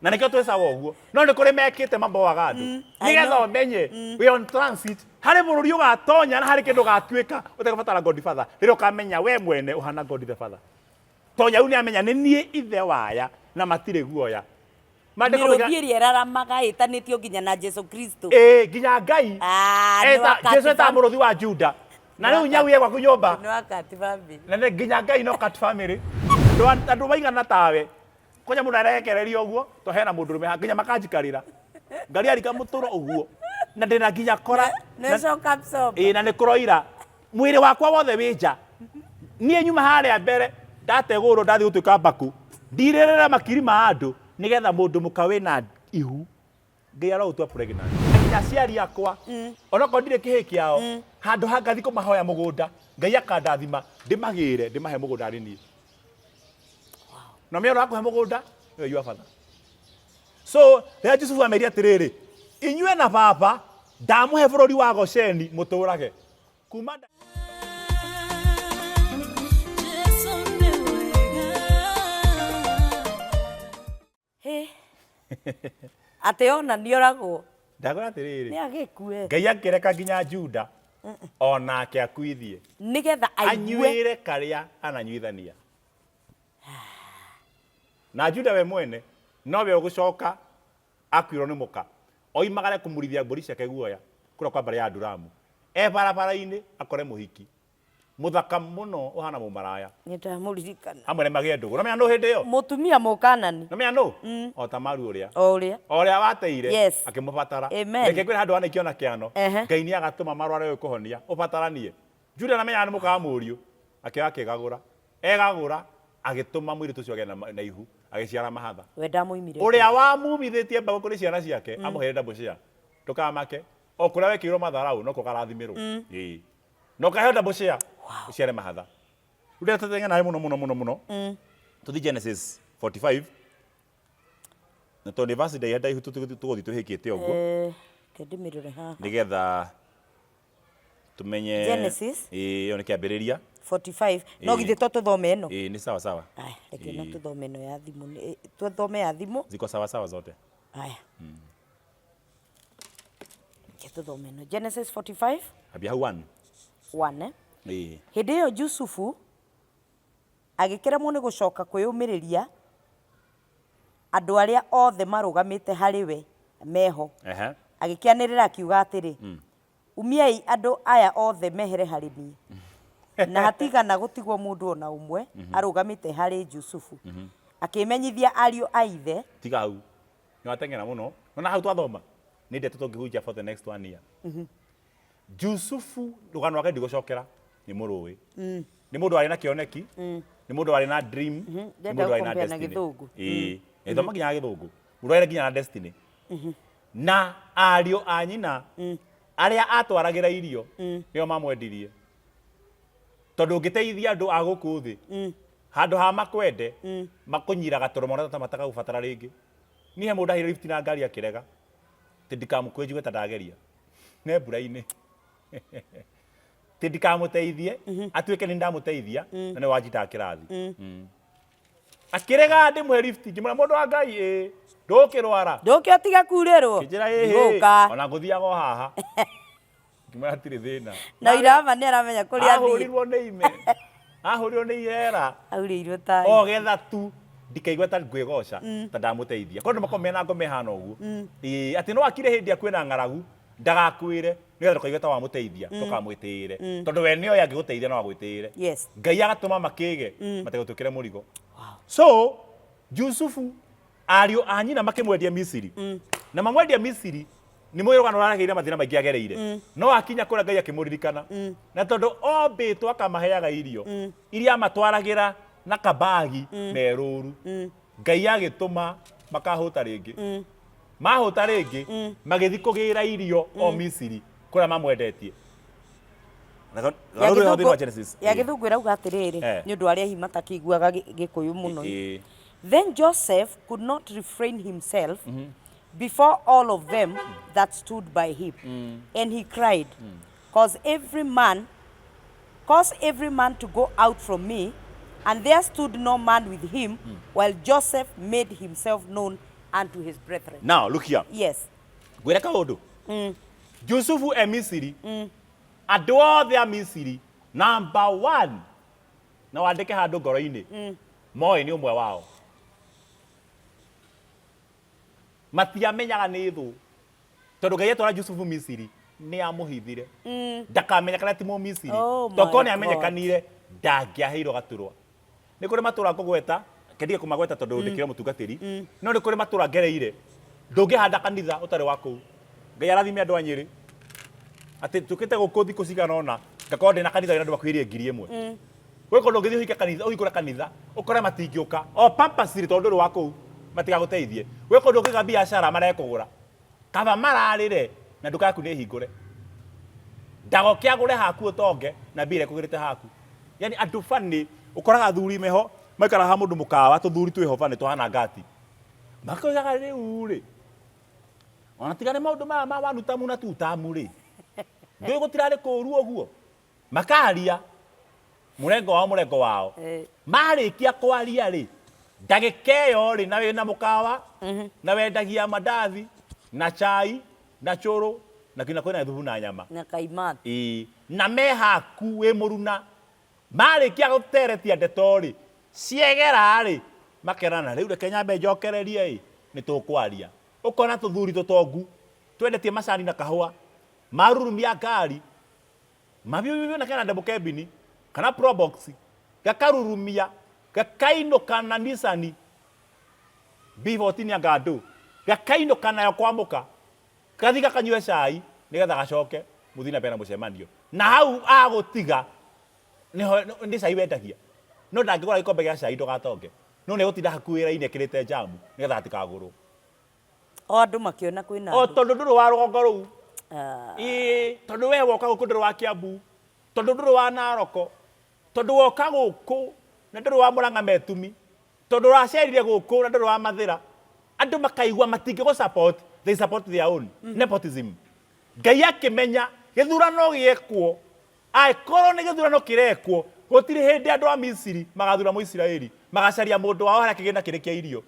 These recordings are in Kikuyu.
Na nĩkĩo twĩ sawa ũguo. No nĩ kũrĩ mekĩte maboaga andũ. I Nĩgetha know. ũmenye we on transit harĩ bũrũri ũgatonya na harĩ kĩndũ ũgatuĩka ũtegũbatara godfather. Rĩrĩa ũkamenya we mwene ũhana God the Father. Tonya rĩu nĩamenya nĩ niĩ ithe waya na matirĩ guoya. Maandĩko Mĩrũthi moigaga- ĩrĩa ĩraramaga ĩtanĩtio nginya na Jesu Kristo. Ĩĩ, nginya Ngai. Ah, nĩ wakati Jesu etaga fam- mũrũthi wa Juda. Na Nĩ rĩu nyau ĩ gwaku nyũmba. Nĩ wakati family. Na nĩ nginya Ngai no cat family. Andũ maigana tawe. Kwanja mũndũ arekereria ũguo, to hena mũndũrũme haha nginya makanjikarĩra. Ngari arika mũtũro ũguo. Na ndĩna nginya kora. Nĩ shock absorber. Ĩĩ, na nĩ kũroira. Mwĩrĩ wakwa wothe wĩ nja. Niĩ nyuma harĩa mbere, ndategũrwo ndathiĩ gũtuĩka mbaku. Ndirĩrĩre makiri ma andũ, nĩgetha mũndũ mũka wĩna ihu, Ngai arogũtua pregnant. Nginya aciari akwa, onokorwo ndirĩ kĩhĩĩ kĩao, handũ ha ngathiĩ kũmahoya mũgũnda, Ngai akandathima, ndĩmagĩre, ndĩmahe mũgũnda arĩ niĩ. Na ũmenye ũrĩa wakũhe mũgũnda, nĩwe your father. So, rĩrĩa Jusufu amerie atĩrĩrĩ, inyuĩ na baba, ndamũhe bũrũri wa Gosheni mũtũrage. Kuma Jesu nĩ wega. Hĩ. Atĩ ona nĩoragwo. Ndakwĩra atĩrĩrĩ, Nĩ agĩkue. Ngai akĩreka nginya Juda onake akuithie. Nĩgetha aigue. Anyuĩre karĩa ananyuithania. Na Juda we mwene nowe ũgũcoka akuĩrwo nĩ mũka oimagare kũmurithia mbũri ciake guoya kũrĩa kwa mbarĩ ya Adulamu. E barabara-inĩ akore mũhiki mũthaka mũno ũhana mũmaraya. Nĩ ndamũririkana. Hamwe nĩ magĩe ndũgũ. Ũramenya nũ hĩndĩ ĩyo? Mũtumia mũkanani. Ũramenya nũ? O Tamaru ũrĩa. O ũrĩa. O ũrĩa wateire. Yes. Akĩmũbatara. Amen. Reke ngwĩre handũ wanaikio na kĩano. Ehe. Ngai nĩ agatũma marware ũyũ kũhonia. Ũbataranie. Juda ndamenyaga nĩ mũka wa mũriũ. Akĩoya akĩgagũra. Egagũra, agĩtũma mũirĩtu ũcio agĩe na ihu, agĩciara mahatha. We ndamoimire Ũrĩa wamumithĩtie mbago kũrĩ ciana ciake, amũheire double share. Ndũkamake. O kũrĩa wekĩirwo matharaũ, nokuo ũkarathimĩrwo. Ĩĩ. Na ũkaheo double share, ũciare mahatha. Rĩu rĩrĩa tũteng'ere nawe mũno mũno mũno mũno, tũthiĩ Genesis 45, na tondũ nĩ verse ndaiha ndaihu tũgũthiĩ tũhĩkĩte ũguo. Reke ndĩmĩrore haha. Nĩgetha tumenye Genesis. Ĩĩ, ĩyo nĩ kĩambĩrĩria. 45 no Ĩĩ. githĩ to tũthome ĩno? Ĩĩ, nĩ sawa sawa. Aya, reke no Ĩĩ. tũthome ĩno ya thimũ tũthome ya thimũ. Ziko sawa sawa zote. Aya. Reke tũthome ĩno. Genesis 45 Ambia hau 1. 1 eh? Ĩĩ. Hĩndĩ ĩyo Jusufu agĩkĩremwo nĩ gũcoka kwĩyũmĩrĩria andũ arĩa othe marũgamĩte harĩ we meho. Ehe. Agĩkĩanĩrĩra akiuga atĩrĩ, Umiai andũ aya othe mehere harĩ niĩ. Na hatigana gũtigwo mũndũ o na ũmwe arũgamĩte harĩ Jusufu. Akĩĩmenyithia ariũ a ithe. Tiga hau. Nĩ wateng'era mũno. Nona hau twathoma? Nĩ ndeto tũngĩhunjia for the next one year. Jusufu rũgano rwake ndigũcokera nĩ mũrũĩ. Nĩ mũndũ warĩ na kĩoneki, nĩ mũndũ warĩ na dream, nĩ Ndenda mũndũ warĩ na gũkompea na destiny. Gĩthũngũ. Ĩĩ. Ĩthoma nginya na Gĩthũngũ. Mũndũ warĩ nginya na destiny. Na ariũ a nyina arĩa atwaragĩra irio nĩo mamwendirie. Tondũ ũngĩteithia andũ a gũkũ thĩ, handũ ha makwende, makũnyiraga tondũ mona ta matagagũbatara rĩngĩ. Niĩ he mũndũ ndaheire lift na ngari akĩrega, atĩ ndikamũkue njigue ta ndageria. Ne mbura-inĩ. Atĩ ndikamũteithie, atuĩke nĩ ndamũteithia, na nĩwe wanjitaga kĩrathi. Akĩrega ndĩmũhe lift, ngĩmwĩra mũndũ wa Ngai ĩ, ndũkĩrwara. Ndũkĩotiga kurĩrwo. Kĩnjĩra ĩhĩ, Ngũka. ona ngũthiaga o haha. Ngĩmwĩra hatirĩ thĩna. Na Irama nĩ aramenya kũrĩa athiĩ. Ahũrirwo nĩ ime. Ahũrirwo nĩ irera. Aurĩirwo tai. O getha tu ndikaigua ta ngwĩgoca ta ndamũteithia. Korwo andũ makoragwo mena ngoma ĩhana ũguo. Ĩĩ, atĩ no akire hĩndĩ ĩrĩa kwĩna ng'aragu, ndagakwĩre nĩgetha ndũkaigue ta wamũteithia, ndũkamwĩtĩĩre. Tondũ we nĩoĩ angĩgũteithia no agwĩtĩĩre. Yes. Ngai agatũma makĩge matigagũtuĩkĩre mũrigo. So, Jusufu ariũ a nyina makĩmwendia Misiri. Na mamwendia Misiri, nĩ mũĩ rũgano rũragereire mathĩna maingĩ agereire. No akinya kũrĩa Ngai akĩmũririkana. Na tondũ ombĩtwo akamaheaga irio, iria amatwaragĩra na kabagi me rũru, Ngai agĩtũma makahũta rĩngĩ. Mahũta rĩngĩ, magĩthiĩ kũgĩra irio o Misiri kũrĩa mamwendetie. Ya Rũrũ thĩinĩ wa Gĩthũngũ- Genesis. ya Gĩthũngũ ĩrauga atĩrĩrĩ, nĩ ũndũ wa arĩa hihi matakĩiguaga Gĩkũyũ mũno. Then Joseph could not refrain himself before all of them that stood by him, and he cried, Cause every man, cause every man to go out from me. And there stood no man with him while Joseph made himself known unto his brethren. Now look here. Yes. Ngwĩre kaũndũ. Jusufu e Misiri. Andũ othe a Misiri number one na wandĩke handũ ngoro-inĩ moĩ nĩ ũmwe wao. Matiamenyaga nĩ thũ tondũ Ngai atwara Jusufu Misiri nĩ amũhithire ndakamenyekane ti Mũmisiri. Oh my Tokorwo nĩ God. amenyekanire ndangĩaheirwo gaturwa. Nĩ kũrĩ matũra ngũgweta kendige kũmagweta tondũ ndĩkĩrĩ mũtungatĩri, no nĩ kũrĩ matũra ngereire ndũngĩhanda kanitha ũtarĩ wa kũu. Ngai arathime andũ a Nyĩrĩ atĩ tũkĩte gũkũ thikũ cigana ũna ngakorwo ndĩna kanitha wĩna andũ makuhĩrĩirie 1000. Gwĩ kũndũ ũngĩthiĩ ũhike kanitha, ũhingũre kanitha ũkore matingĩũka o purposely tondũ ndũrĩ wa kũu matigagũteithie. Gwĩ kũndũ ũngĩiga biacara marekũgũra kaba mararĩre na nduka yaku nĩ hingũre, ndagoke agũre haku ũtonge na mbia iria ĩkũgĩrĩte haku. Yani andũ bani ũkoraga athuri meho maikara ha mũndũ mũkawa tũthuri twĩho bani tũhana ngati makoigaga rĩu rĩ ona tiga nĩ maũndũ maya ma wanu tamu na tu tamu rĩ ndũĩ gũtirarĩ kũũru ũguo makaria mũrengo wao mũrengo wao. Marĩkia kwaria rĩ ndagĩka ĩyo rĩ na wĩna mũkawa na wendagia mandathi na chai na chũrũ na kinya kwĩna thubu na nyama Na kaimathi. Ĩĩ, na me haku wĩ mũruna marĩkia gũteretia ndeto rĩ ciegera rĩ makerana rĩu reke nyambe njokererie ĩ nĩ tũkwaria. Ũkona tũthuri tũtongu twendetie macani na kahũa marurumia ngari mabiũ na kena double cabin kana probox gakarurumia gakainũka na Nissan B14 ya ngandũ gakainũka nayo kwamũka gathi gakanyue cai nĩgetha gacoke mũthiĩ na mbere na mũcemanio na hau agũtiga nĩho nĩ cai wendagia no ndangĩgũra gĩkombe gĩa cai ndũgatonge no nĩ egũtinda hakuhĩ wĩra-inĩ ekĩrĩte njamu nĩgetha gatikagũrwo. O andũ makĩona kwĩna O andũ. tondũ ndũrĩ wa rũgongo rũu. Ah. Ĩĩ, tondũ we woka gũkũ ndũrĩ wa Kiambu, tondũ ndũrĩ wa Naroko, tondũ woka gũkũ na ndũrĩ wa Murang'a Metumi, tondũ ũracerire gũkũ na ndũrĩ wa Mathĩra. Andũ makaigua matingĩgũ support, they support their own. Nepotism. Ngai akĩmenya gĩthurano gĩekwo, angĩkorwo nĩ gĩthurano kĩrekwo, gũtirĩ hĩndĩ andũ a Misiri magathura Mũisiraeli, magacaria mũndũ wao harĩa kĩgĩna kĩrĩ kĩa irio.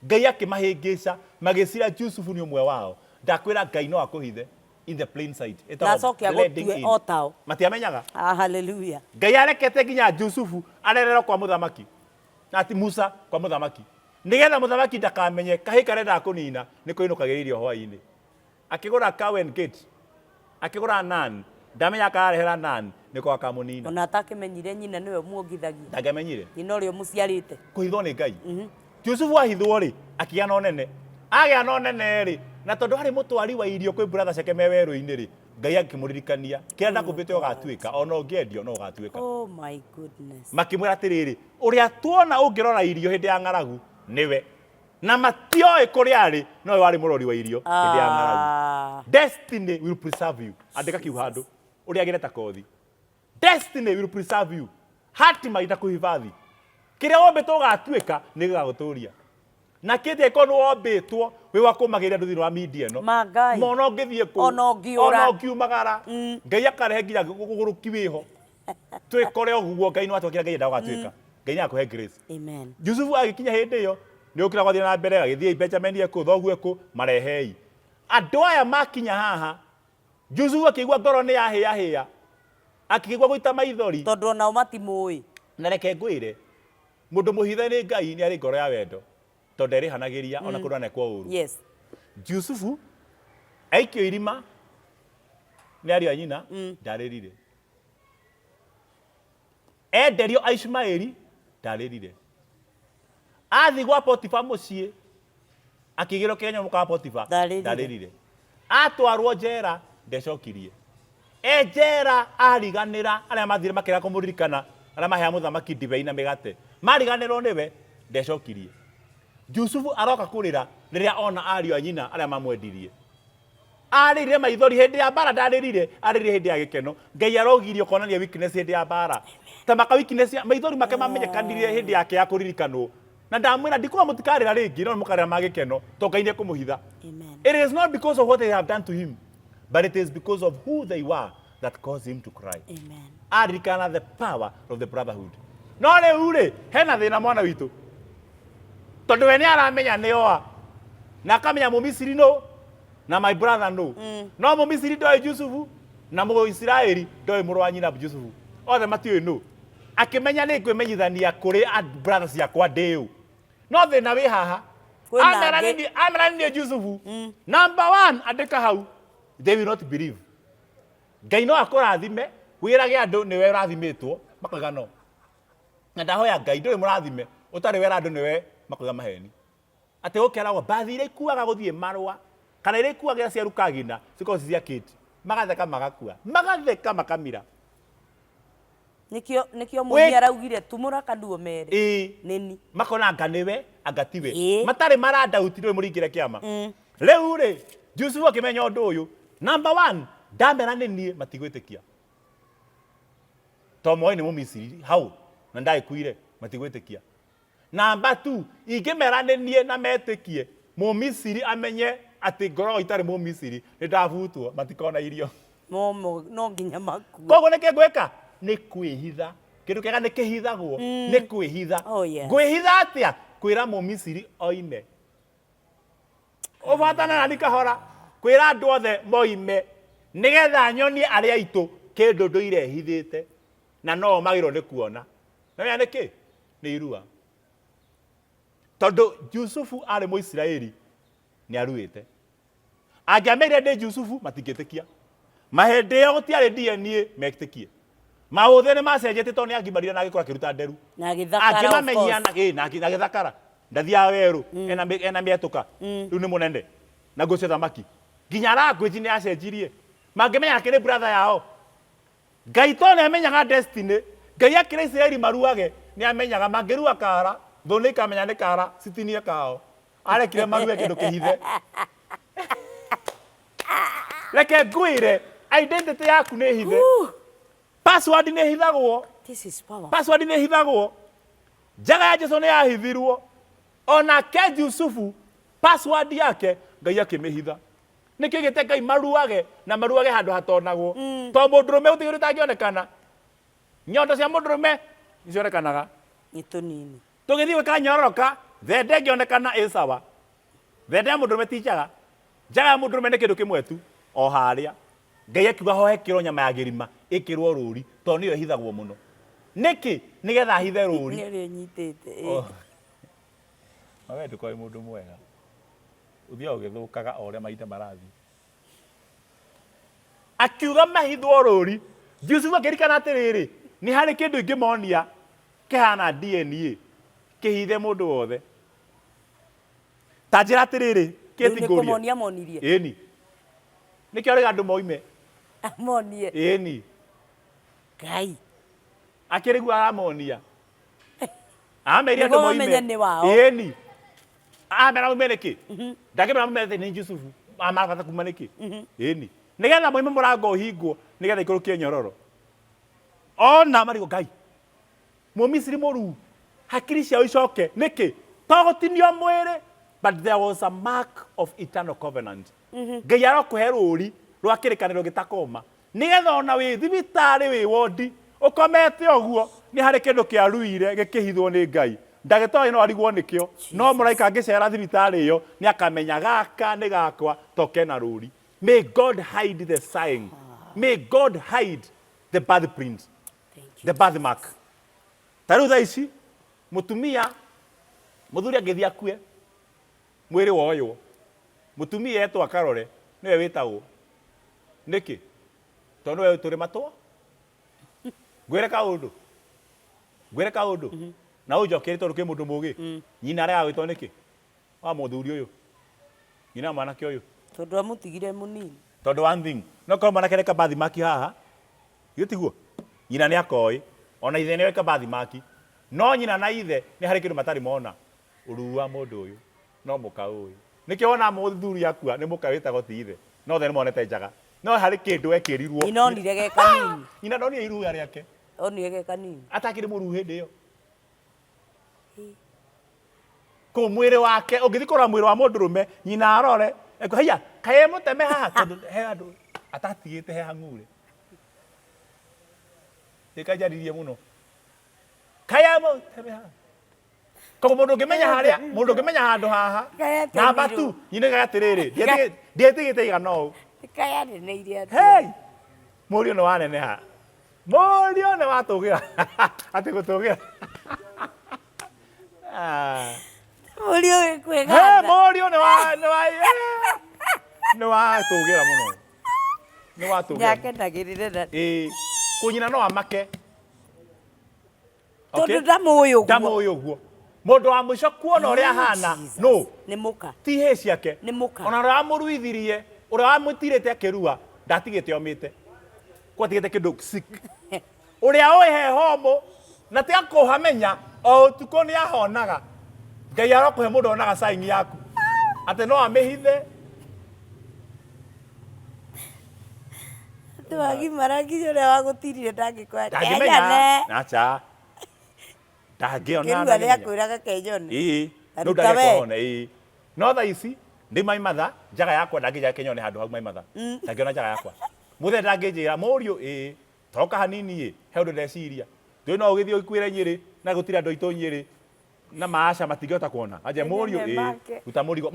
Ngai akĩmahĩngĩca magĩcira Jusufu nĩ ũmwe wao. Ndakwĩra Ngai no akũhithe in the plain sight. Ĩtagwo Na acoke blending agũtue in. o tao. Matiamenyaga. Ah, hallelujah. Ngai arekete nginya Jusufu arererwo kwa mũthamaki. Na ti Musa kwa mũthamaki. Nĩgetha mũthamaki ndakamenye kahĩĩ karendaga kũnina nĩ kũinũkagĩra irio hwaĩ-inĩ. Akĩgũra Cow and Gate, akĩgũra nan, ndamenya akarehera nan nĩko akamũnina. Ona atakĩmenyire nyina nĩwe muongithagia. Ndangĩamenyire. Nyina ũrĩa ũmũciarĩte. Kũhithwo nĩ Ngai. Jusufu ahithwo rĩ, akĩgĩa na ũnene. Agĩa na ũnene rĩ, na tondũ harĩ mũtwari wa irio kwĩ brother ciake me werũ-inĩ rĩ, Ngai akĩmũririkania kĩrĩa ndakũmbĩte ũgatuĩka, ona ũngĩendio no ũgatuĩka. Oh my goodness. Makĩmwĩra atĩrĩrĩ, ũrĩa tuona ũngĩrora irio hĩndĩ ya ng'aragu nĩwe. Na matioĩ kũrĩa arĩ, nowe warĩ mũrori wa irio hĩndĩ ya ng'aragu. Destiny will preserve you. Andĩka kiu handũ ũrĩa agĩre ta kothi. Destiny will preserve you. Hatima itakuhifadhi. Kĩrĩa wombĩtwo ũgatuĩka nĩ gĩgagũtũria. Na kĩndĩ angĩkorwo nĩ wombĩtwo wĩ wa kũmagĩria andũ thĩinĩ wa media ĩno. Ma Ngai. Mona ũngĩthiĩ kũ. Ona ũngĩũra. Ona ũngiumagara. Ngai akarehe nginya ũgũrũki wĩho. Twĩkore ũguo Ngai no atwakĩra Ngai endaga ũgatuĩka. Ngai nĩ akũhe grace. Amen. Jusufu agĩkinya hĩndĩ ĩyo nĩ ũkĩra gwathiĩ na mbere agĩthiĩ Benjamin ekũ thoguo ekũ marehei. Andũ aya makinya haha Jusufu akĩigua ngoro nĩ yahĩahĩa akĩigua gũita maithori. Tondũ onao matimũĩ. Na reke ngwĩre mũndũ mũhithe nĩ Ngai nĩ arĩ ngoro ya wendo tondũ nderĩhanagĩria ona kũndũ anekwo ũru. Yes. Jusufu aikio irima nĩ ariũ a nyina ndarĩrire. Enderio Aishumaeli ndarĩrire. Athiĩ gwa Potifa mũciĩ akĩgĩrwo kĩgenyo mũka wa Potifa Ndarĩrire. ndarĩrire. Atwarwo njera ndecokirie. E njera ariganĩra arĩa mathire makĩrega kũmũririkana arĩa maheaga mũthamaki ndibei na mĩgate mariganĩrwo nĩwe ndecokirie. Jusufu aroka kũrĩra rĩrĩa ona ariũ a nyina arĩa mamwendirie. Arĩrire maithori hĩndĩ ya mbara ndarĩrire, arĩrire hĩndĩ ya gĩkeno. Ngai arogirio kuonania weakness hĩndĩ ya mbara. Ta maka weakness ya maithori make mamenyekanire hĩndĩ yake ya kũririkanwo. Na ndamwĩra ndikuga mũtikarĩra rĩngĩ no mũkarĩra ma gĩkeno tondũ Ngai nĩekũmũhitha. Amen. It is not because of what they have done to him, but it is because of who they were that caused him to cry. Amen. Aririkana the power of the brotherhood. No rĩu rĩ, hena thĩna mwana witũ. Tondũ we nĩ aramenya nĩ oa. Na akamenya Mũmisiri no na my brother no. No Mũmisiri ndoĩ Jusufu na Mũisiraeli ndoĩ mũrũ wa nyina Jusufu. Othe matiũĩ no. Akĩmenya nĩ ngwĩmenyithania kũrĩ brothers ciakwa ndĩũ. No thĩna wĩ haha. Kwĩna Amera angĩ. nĩ amera nĩ Jusufu. Number one andĩka hau. They will not believe. Ngai no akũrathime wĩrage andũ nĩwe ũrathimĩtwo makoiga no. Na ndahoya Ngai ndũrĩ mũrathime ũtarĩ wera andũ nĩwe makoiga maheni. Atĩ gũkeragwo mbathi iria ikuaga gũthiĩ marũa kana iria ikuagĩra cia Rukagina cikoragwo ci cia Kate. Magatheka magakua. Magatheka makamira. Nĩkĩo nĩkĩo mũini araugire tumũra kanua mere. Ĩĩ. Nĩni. Makona anga nĩwe anga tiwe. Ĩĩ. Matarĩ marandauti ndũrĩ mũringĩre kĩama. Rĩu rĩ, Jusufu akĩmenya ũndũ ũyũ. Number one, ndamera nĩ niĩ matigwĩtĩkia. To moĩ nĩ Mũmisiri hau na ndagĩkuire matigwĩtĩkia. Number two, ingĩmera nĩ niĩ na metĩkie, Mũmisiri amenye atĩ ngoragwo itarĩ Mũmisiri, nĩ ndabutwo, matikona irio. No mo- no nginya makue. Koguo nĩkĩ ngwĩka? Nĩ kwĩhitha. Kĩndũ kĩega nĩ kĩhithagwo, nĩ kwĩhitha. Oh, yes. Ngwĩhitha atĩa? Kwĩra Mũmisiri oime. Ũbatana nani kahora, kwĩra andũ othe moime, nĩgetha nyonie arĩa aitũ kĩndũ ndũire hithĩte, na no magĩrĩirwo nĩ kuona. Na wĩra nĩ kĩ? Nĩ irua. Tondũ Jusufu arĩ Mũisiraeli nĩ aruĩte. Angĩameire ndĩ Jusufu matingĩtĩkia. Mahĩndĩ ĩyo gũtiarĩ DNA metĩkie. Maũthĩ nĩ macenjetie tondũ nĩ agimarire na agĩkũra akĩruta nderu. Na agĩthakara, of Angĩmamenyia course. na ĩ, na agĩthakara. Ndathiaga werũ ena ena mĩetũka. Rĩu nĩ mũnene. Na nguo cia thamaki. Nginya language nĩ yacenjirie. Mangĩmenya akĩrĩ brother yao. Ngai to nĩ amenyaga destiny. Ngai akĩra Isiraeli maruage nĩ amenyaga mangĩrua kara thũ nĩ ikamenya nĩ kara citinie kao. Arekire marue kĩndũ kĩhithe. Reke ngwĩre identity yaku nĩ hithe. Password nĩ hithagwo. This is power. Password nĩ hithagwo. Njaga ya Jesu nĩ yahithirwo. Onake Jusufu password yake Ngai akĩmĩhitha. Nĩkĩo gĩte Ngai maruage na maruage handũ hatonagwo. To mũndũrũme gũtirĩ kĩndũ gĩtangĩonekana. Nyondo cia mũndũrũme nĩ cionekanaga. Nĩ tũnini. Tũgĩthiĩ gwĩka nyororoka, thende ĩngĩonekana ĩ sawa. Thende ya mũndũrũme ti njaga. Njaga ya mũndũrũme nĩ kĩndũ kĩmwe tu, o harĩa. Ngai akiuga ho hekĩrwo nyama ya gĩrima, ĩkĩrwo rũri, tondũ nĩyo ĩhithagwo mũno. Nĩkĩ? Nĩgetha ahithe rũri. Nĩ ũrĩa ũnyitĩte. Oh. We ndũkorwo wĩ mũndũ mwega. Ũthiaga ũgĩthũkaga o ũrĩa mahinda marathiĩ. Akiuga mahithwo rũri. Jusufu akĩririkana atĩrĩrĩ, nĩ harĩ kĩndũ ingĩmonia kĩhana DNA, kĩhithe mũndũ wothe. Ta njĩra atĩrĩrĩ, Rĩu Kate nĩ ngũrie. kũmonia monirie. Ĩni. Nĩkĩo arauga andũ moime. Amonie. Ĩni. Ngai. Akĩrĩ guo aramonia. Amerire andũ Nĩguo moime. mamenye nĩ wao. Ĩni. Amera mume nĩkĩ? Ndangĩmera mume atĩ nĩ Jusufu. Amabata kuma nĩkĩ? Ĩni. Nĩgetha moime mũrango ũhingwo, nĩgetha ikũrũkie nyororo. Ona marigwo Ngai. Mũmisiri mũruu. Hakiri ciao icoke. Nĩkĩ? To gũtinio mwĩrĩ. But there was a mark of eternal covenant. Ngai arokũhe rũri rwa kĩrĩkanĩro gĩtakoma. Nĩgetha ona wĩ thibitarĩ wĩ wondi ũkomete ũguo nĩ harĩ kĩndũ kĩaruire gĩkĩhithwo nĩ Ngai. Ndagĩtarĩ no arigwo nĩkĩo, no mũraika angĩcera thibitarĩ ĩyo nĩ akamenya gaka nĩ gakwa to kena rũri. May God hide the sign. May God hide the birth print. The birth mark. Ta rĩu thaa ici mũtumia mũthuri angĩthiĩ akue mwĩrĩ woywo mũtumia etwo akarore nĩwe wĩtagwo nĩkĩ tondũ nĩwe tũrĩ matwo ngwĩre kaũndũ ngwĩre kaũndũ na ũnjokerie tondũ kwĩ mũndũ mũgĩ nyina aregaga gwĩtwo nĩkĩ wa mũthuri ũyũ nyina wa mwanake ũyũ Tondũ amũtigire mũnini. Tondũ one thing no korwo mwanake areka birth mark haha githĩ tiguo nyina nĩ akoĩ ona ithe nĩ eka birth mark no nyina na ithe nĩ harĩ kĩndũ matarĩ mona ũruu wa mũndũ ũyũ no mũka ũĩ nĩkĩo wona mũthuri akua nĩ mũka wĩtagwo ti ithe no othe nĩ monete njaga no harĩ kĩndũ ekĩrirwo Nyina onire ge kanini. Nyina ndonire irua rĩake. Onire ge kanini. Atakĩrĩ mũruu hĩndĩ ĩyo. Kũu mwĩrĩ wake ũngĩthiĩ kũrora mwĩrĩ wa mũndũrũme nyina arore ekũ haiya kaĩ e mũteme haha tondũ he handũ atatigĩte he hang'ure. Ĩkanjaririe mũno. Kaĩ e mũteme haha. Koguo mũndũ ũngĩmenya harĩa, mũndũ ũngĩmenya handũ haha. Kayatemirwo. Namba tu, nyinĩkaga atĩrĩrĩ, ndietigĩte igana ũũ. Kayaneneire atĩa? Hey! Mũriũ nĩ waneneha. Mũriũ nĩ watũgĩra. Atĩ gũtũgĩra. Ah. Mũriũ wĩ Hey, kwĩgatha. mũriũ nĩ wa nĩ wa nĩ watũgĩra mũno. Nĩ watũgĩra. Nĩakenagĩrĩre na Ĩĩ. Kũnyina no amake. Tondũ ndamũĩ ũguo. Ndamũĩ ũguo. Mũndũ wa mũico kuona ũrĩa ahana Jesus. no Nĩ mũka. ti hĩ ciake. Nĩ mũka. Ona ũrĩa wamũruithirie, ũrĩa wamũtirĩte akĩrua, ndatigĩte omĩte. Kwatigĩte kĩndũ sick. Ũrĩa ũĩ he homũ na tiga kũhamenya o ũtukũ nĩ ahonaga. Ngai arokũhe mũndũ onaga sign yaku. Atĩ no amĩhithe. Twagimara nginya ũrĩa wagũtirire ndangĩkwĩra Ndangĩmenya. kenyone. Acha. Ndangĩona. Kĩrua ndangĩmenya. rĩakwĩraga kenyone. Ĩĩ. Ta Rĩu ruta ndagĩka we. one ĩĩ. No thaa ici ndĩ mai matha njaga yakwa ndangĩnjaga kenyone handũ hau mai matha. Ndangĩona njaga yakwa. Mũthee ndangĩnjĩra mũriũ ĩĩ toka hanini ĩ he ũndũ ndeciria. Ndũĩ no ũgĩthiĩ ũkuĩre Nyĩrĩ na gũtirĩ andũ aitũ Nyĩrĩ na maaca matingĩhota kuona. Anje mũriũ Kenyone ĩĩ make. ruta mũrigo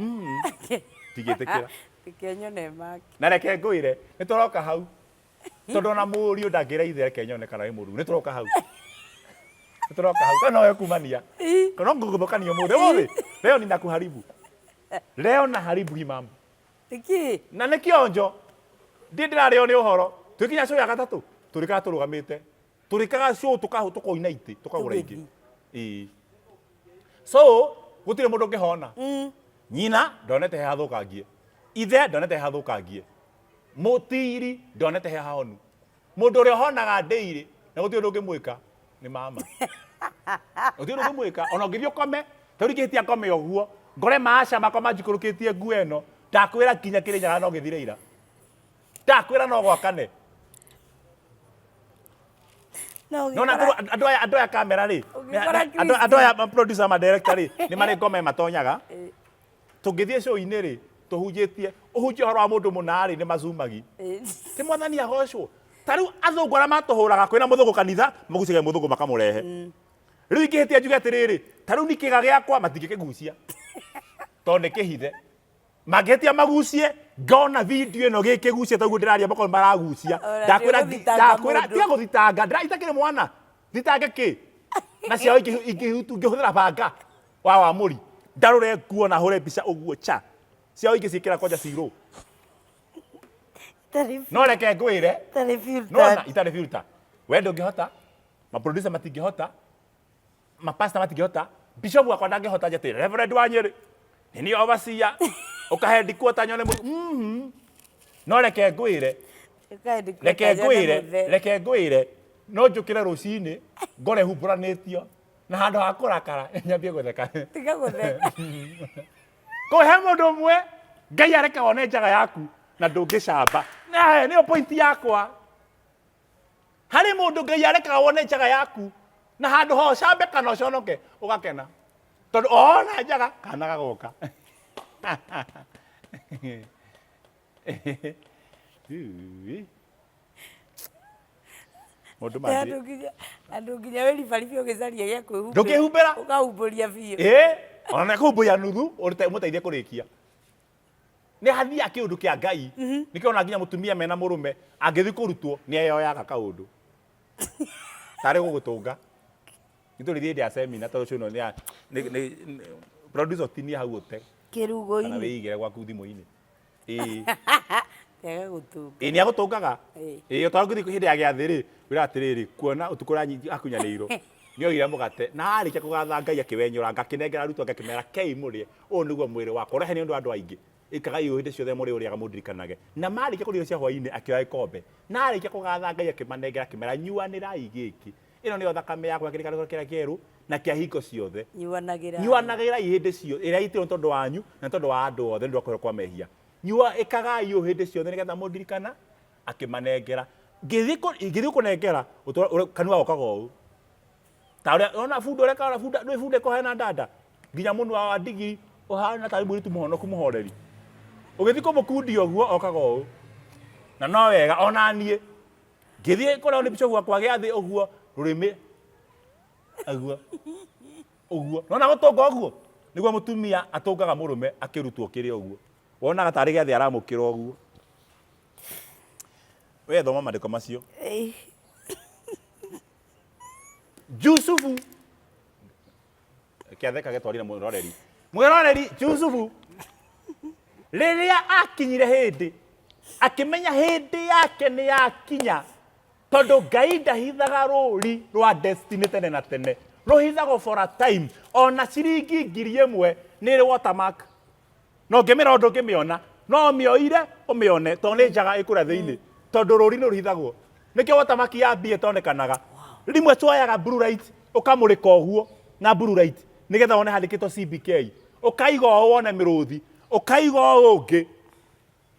ndingĩtĩkĩra. Kenyone make. Na reke ngwĩre nĩ tũroka hau. Tondũ ona mũriũ ndangĩra ithe reke nyone kana wĩ mũruu. Nĩ tũroka hau. Nĩ tũroka hau. Kana nowe kumania. Kana ngũgũthũkania ũmũthĩ. Ũmũthĩ leo ninakuharibu. Leo na haribu hii mambo. Nĩkĩ? Na nĩ kĩonjo. Ndiĩ ndĩrarĩo nĩ ũhoro. Twĩkinya show ya gatatũ. Tũrĩkaga tũrũgamĩte. Tũrĩkaga show tũkoina itĩ, tũkagũra ingĩ. Ĩĩ. So, gũtirĩ mũndũ ũngĩhona. Nyina ndonete he hathũkangie. Ithe ndonete he hathũkangie. Mũtiri ndonete he hahonu. Mũndũ ũrĩa ũhonaga ndĩirĩ na gũtirĩ ũndũ ũngĩmwĩka nĩ mama. Gũtirĩ ũndũ ũngĩmwĩka ona ũngĩthiĩ ũkome ta rĩu ingĩhĩtia ngome ũguo ngore maaca makwa manjikũrũkĩtie nguo ĩno ndakwĩra nginya Kĩrĩnyaga no gĩthire ira. Ndakwĩra no gwakane. No Nona ũgĩkora andũ aya kamera rĩ Ũgĩkora andũ aya producer ma director rĩ nĩ marĩ ngome matonyaga. Tũngĩthiĩ show-inĩ rĩ tũhunjĩtie ũhunjie ũhoro wa mũndũ mũna rĩ nĩ mazumagi. Ti mwathani agocwo. Ta rĩu athũngũ arĩa matũhũraga kwĩna mũthũngũ kanitha magucagia mũthũngũ makamũrehe. Rĩu ingĩhĩtia njuge atĩrĩrĩ ta rĩu nĩ kĩga gĩakwa matingĩkĩgucia tondũ nĩ kĩhithe. Mangĩhĩtia magucie ngona video ĩno gĩkĩgucia ta ũguo ndĩraria makorwo maragucia. Ona Ndakwĩra ndĩgũthitanga ndakwĩra mũndũ. tiga gũthitanga ndĩra itakĩrĩ mwana thitange kĩ na ciao ingĩhũthĩra banga wa wamũri ndarũre nguo na hũre mbica ũguo cha ciao ingĩciĩkĩra kwanja cirũ. No reke ngwĩre Itarĩ filtered. nona itarĩ filter. We ndũngĩhota, maproducer matingĩhota, mapasta matingĩhota, bishop wakwa ndangĩhota nje Reverend wa Nyĩrĩ nĩ niĩ overseer ũkahe ndikuota nyone mũndũ. No reke ngwĩre, reke ngwĩre, reke ngwĩre no njũkĩre rũcinĩ ngore humbũranĩtio na handũ ha kũrakara nyambie gũtheka. Tiga gũtheka. Kũhe mũndũ ũmwe Ngai areke wone njaga yaku na ndũngĩcamba. Na nĩyo point yakwa. Harĩ mũndũ Ngai arekaga wone njaga yaku na handũ ha ũcambe kana ũconoke ũgakena. Tondũ ona njaga kana gagoka. Mũndũ mangĩ. Andũ nginya wĩribaribi ũgĩcaria gĩa kwĩhumbĩra. Ndũkĩhumbĩra. Ũkahumbũria biũ. Ĩĩ, ona nĩ kũhumbũria nuthu ũmũteithie kũrĩkia. Nĩ hathiaga kĩũndũ kĩa Ngai. Nĩkĩo ona nginya mũtumia mena mũrũme angĩthiĩ kũrutwo nĩ eyoyaga kaũndũ. Tarĩ gũgũtũnga. Nĩ tũrĩthiĩ hĩndĩ ya semina tondũ cio ĩno nĩ ya nĩ producer ũtinie hau ũte. Kana Kĩrugo-inĩ. wĩigĩre gwaku thimũ-inĩ. Ĩĩ. Tiaga gũtũnga. Ĩĩ nĩ agũtũngaga. Ĩĩ. Ĩĩ tondũ ngĩthiĩ hĩndĩ ya gĩathĩ rĩ, wĩra atĩrĩrĩ, kuona ũtukũ ũrĩa akunyanĩirwo. Nĩ oire mũgate na arĩkia kũgatha Ngai akĩwenyũranga akĩnengera arutwo ake akĩmera kei mũrĩe ũyũ nĩguo mwĩrĩ wakwa ũrehe nĩ ũndũ wa andũ aingĩ. Ĩkagai ũũ hĩndĩ ciothe mũrĩ ũrĩaga mũndirikanage. Na marĩkia kũrĩa irio cia hwaĩ-inĩ akĩoya gĩkombe. Na arĩkia kũgatha Ngai akĩmanengera akĩmera nyuanĩrai gĩkĩ. Ĩno nĩyo thakame yakwa ya kĩrĩkanĩro kĩrĩa kĩerũ na kĩa hingo ciothe. Nyuanagĩra. Nyuanagĩrai hĩndĩ ciothe ĩrĩa ĩitirwo nĩ tondũ wanyu na nĩ tondũ wa andũ othe nĩ ũndũ wa kũheo kwa mehia. Nyua ĩkagai ũũ hĩndĩ ciothe nĩgetha mũndirikana akĩmanengera. Ngĩthiĩ kũnengera kanua gokaga ũũ. Ta ũrĩa ona bunda ũreka ona bunda ndũĩ bunda ĩkũhana ndanda nginya mũnua wa ndigiri ũhana tarĩ mũirĩtu mũhonoku mũhoreri. Ũgĩthiĩ kũmũkundia ũguo okaga ũũ. Na no wega ona niĩ ngĩthiĩ kũrĩa nĩ bishop wakwa gĩathĩ ũguo rũrĩmĩ ũguo. Ũguo nona gũtũnga ũguo nĩguo mũtumia atũngaga mũrũme akĩrutwo kĩrĩa ũguo wonaga tarĩ gĩathĩ aramũkĩra ũguo. We thoma maandĩko macio. Jusufu kĩatheka gĩtwarire mwĩroreri mwĩroreri Jusufu rĩrĩa akinyire hĩndĩ akĩmenya hĩndĩ yake nĩ yakinya tondũ Ngai ndahithaga rũri rwa destiny tene na tene, rũhithagwo for a time. Ona ciringi 1000 nĩ ĩrĩ watermark, na ũngĩmĩrora ndũngĩmĩona, no ũmĩoire ũmĩone tondũ nĩ njaga ĩkũrĩa thĩinĩ, tondũ rũri nĩ rũhithagwo. Nĩkĩo watermark ya mbia ĩtonekanaga. Rĩmwe tuoyaga blue light ũkamũrĩka ũguo na blue light nĩgetha wone handĩkĩtwo CBK, ũkaiga ũũ wone mĩrũthi, ũkaiga ũũ ũngĩ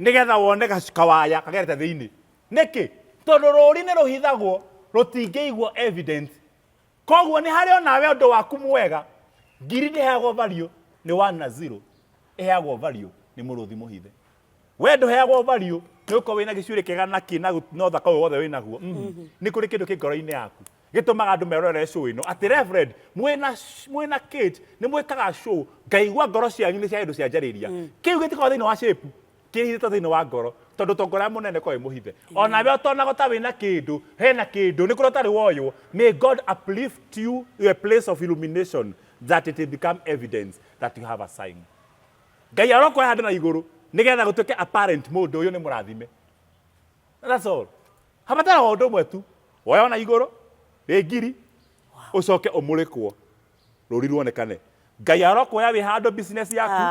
nĩgetha wone kawaya kagerete thĩinĩ. Nĩkĩ? Tondũ rũri nĩ rũhithagwo, rũtingĩigwo evidence. Koguo nĩ harĩ onawe ũndũ waku mwega, ngiri ndĩheagwo value nĩ 1 na 0, ĩheagwo value nĩ mũrũthi mũhithe. We ndũheagwo value nĩ ũkorwo wĩna gĩcuĩrĩ kĩega na kĩ na ũthaka ũyũ wothe wĩnaguo. Nĩ kũrĩ kĩndũ kĩ ngoro-inĩ yaku gĩtũmaga andũ merorere show ĩno atĩ Reverend mwĩna Kate nĩ mwĩkaga show, ngaigua ngoro cianyu nĩ cia kĩndũ cianjarĩria. Kĩu gĩtikoragwo thĩinĩ wa shape, kĩhithĩtwo thĩinĩ wa ngoro, tondũ ũtonga ũrĩa mũnene ũkoragwo wĩ mũhithe. Onawe ũtonaga ta wĩna kĩndũ, hena kĩndũ, nĩ kũrĩa ũtarĩ woywo. May God uplift you to a place of illumination that it will become evidence that you have a sign. Ngai arokuoya handũ na igũrũ nĩgetha gũtuĩke apparent mũndũ ũyũ nĩ mũrathime. That's all. Habataraga ũndũ ũmwe tu, woywo na igũrũ wĩ ngiri, ũcoke ũmũrĩkwo rũri ruonekane. Ngai arokuoya wĩ handũ business yaku,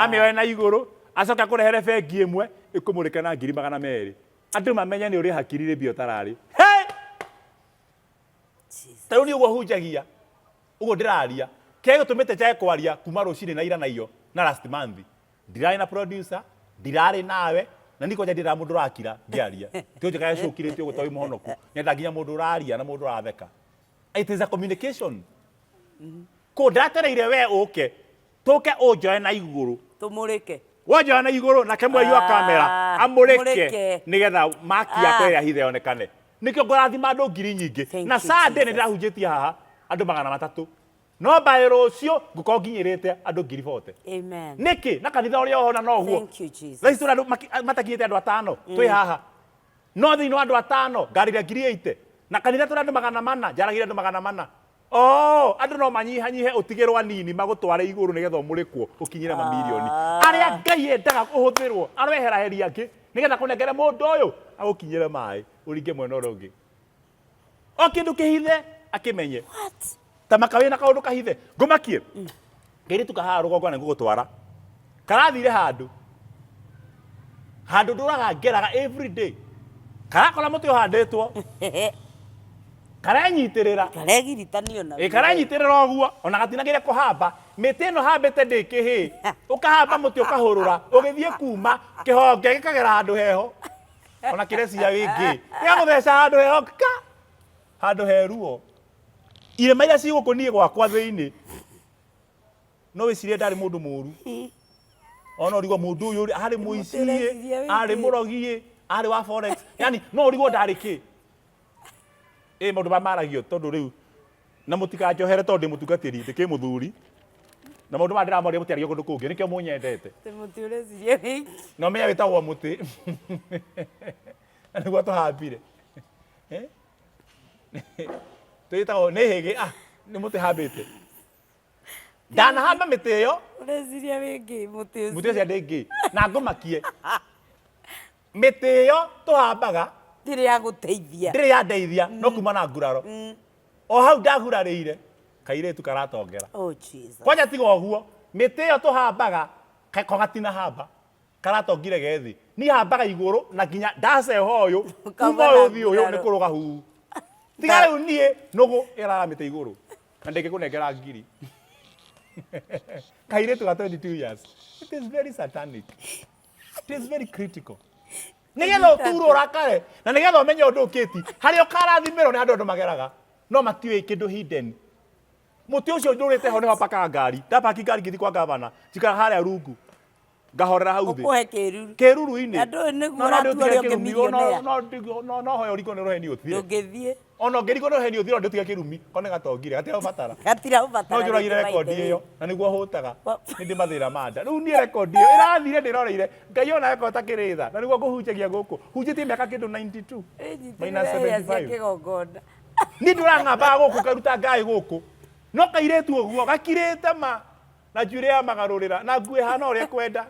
amĩoe na igũrũ, acoke akũrehere bengi ĩmwe ĩkũmũrĩke na 200,000. Andũ mamenye nĩ ũrĩ hakiri rĩ mbia ũtararĩ. Hey! Ta rĩu niĩ ũguo hunjagia, ũguo ndĩraria, kĩrĩa gĩtũmĩte njage kwaria kuma rũcinĩ na ira na iyo na last month, ndirarĩ na producer, ndirarĩ nawe, na niĩ kwanja ndiendaga mũndũ ũrakira ngĩaria. Ti ũnjĩkaga show ũkirĩte ũguo ta wĩ mũhonoku, nyendaga nginya mũndũ ũraria na mũndũ ũratheka. It is a communication. Kũ ndatereire we ũke, tũke ũnjoe na igũrũ. Tũmũrĩke. Wanjoya na igũrũ nake mweri wa kamera amũrĩke Mũrĩke. nĩgetha maki yakwa ĩrĩa hithe yonekane. Nĩkĩo ngũrathima andũ ngiri nyingĩ. Thank Na you, Sunday nĩ Jesus. ndĩrahunjĩtie haha andũ 300. No by rũciũ ngũkorwo nginyĩrĩte andũ 40,000. Amen. Nĩkĩ? Na kanitha ũrĩa ũhona noguo. Thank you, Jesus. Thaa ici tũrĩ andũ matakinyĩte andũ atano twĩ haha. No thĩinĩ wa andũ atano ngarĩria 80,000. Na kanitha tũrĩ andũ 400, njaragĩria andũ 400. Oh, andũ no manyihanyihe ũtigĩrwo anini magũtware igũrũ nĩgetha ũmũrĩkwo ũkinyĩre mamirioni. Arĩa Ngai endaga ũhũthĩrwo aroeheraheria angĩ nĩgetha kũnengere mũndũ ũyũ agũkinyĩre maĩ ũringe mwena ũrĩa ũngĩ. O kĩndũ kĩhithe akĩmenye. What? Ta maka wĩna kaũndũ kahithe. Ngũmakie. Kairĩtu kahaha rũgongo na ngũgũtwara. Karathire handũ. Handũ ndũraga ngeraga every day. Karakora mũtĩ ũhandĩtwo. Karenyitĩrĩra. Karegiritanio na. Ĩ karenyitĩrĩra ũguo ona gatinagĩre kũhamba. Mĩtĩ ĩno hambĩte ndĩkĩhĩ. Ũkahamba mũtĩ ũkahũrũra. Ũgĩthiĩ kuma kĩhonge gĩkagera handũ heho. Ona kĩrecia wĩngĩ. Gĩgagũtheca handũ heho ka. Handũ he ruo. Irĩma iria ci gũkũ niĩ gwakwa thĩinĩ. No wĩcirie ndarĩ mũndũ mũru. Ona ũrigwo mũndũ ũyũ arĩ mũici ĩ, arĩ mũrogi ĩ, arĩ wa forex. Yani no ũrigwo ndarĩ kĩ. Ĩ maũndũ maya maragio tondũ rĩu na mũtikanjohere tondũ ndĩ mũtungatĩri, ndĩ kĩmũthuri. Na maũndũ maya ndĩramoria mũtiario kũndũ kũngĩ, nĩkĩo mũnyendete. Mũtĩ ũreciria wĩki. Na ũmenye wĩtagwo mũtĩ. Na nĩguo tũhambire. Twĩtagwo nĩ hĩgĩ, ah, nĩ mũtĩ hambĩte. Ndanahamba mĩtĩ ĩyo. Ũreciria wĩ ngĩ mũtĩ ũcio. Mũtĩ ũcio ndĩ ngĩ. Na ngũmakie. Mĩtĩ ĩyo tũhambaga. Ndĩrĩ ya gũteithia. Ndĩrĩ ya ndeithia, no kuma na nguraro. O hau ndagurarĩire, kairĩtu karatongera. Oh Jesus. Kwanja tiga ũguo, mĩtĩ ĩyo tũhambaga, ko gatinahamba. Karatongire ge thĩ. Niĩ hambaga igũrũ na nginya ndaceha ũyũ, kuma ũyũ ũthiĩ ũyũ nĩ kũrũga huhu. Tiga rĩu niĩ nũgũ ĩrara mĩtĩ igũrũ. Na ndĩngĩkũnengera ngiri. Kairĩtu ga 22 years. It is very satanic. It is very critical. Nĩgetha ũturwo ũrakare na nĩgetha ũmenye ũndũ ũkĩti harĩa ũkarathimĩrwo nĩ andũ mageraga no matiũĩ kĩndũ hidden. Mũtĩ ũcio ndũrĩte ho nĩho pakaga ngari. Ndapaki ngari ngĩthiĩ kwa gavana, njikaraga harĩa rungu. Ngahorera hau thĩ. Ũkũhe kĩruru. Kĩruru-inĩ. Na ndũĩ nĩguo No, no ũratua ndũtige ũrĩa ũngĩ kĩrumi, no- millionaire. no no no hoya ũringwo nĩ rũheni ũthire. Ndũngĩthiĩ. Ona ũngĩringwo nĩ rũheni ũthire, ndũtige kĩrumi, ko nĩ gatongire, gatirobatara. Gatiraũbatara No njũragire rĩngĩ rekondi by the way. ĩyo na nĩguo hũtaga. Wa- Nĩ ndĩ mathĩna ma nda. Rĩu niĩ rekondi ĩyo ĩrathire ndĩroreire. Ngai ona eko takĩrĩ tha. Na nĩguo ngũhunjagia gũkũ. Hunjĩtie mĩaka kĩndũ 92. Ĩnyitĩrĩre Minus hĩa cia 75. kĩgongona. Niĩ ndũrang'ambaga gũkũ ngaruta ngaĩ gũkũ. No kairĩtu ũguo gakirĩte ma na njuĩrĩ ya magarũrĩra na nguo ĩhana ũrĩa kwenda.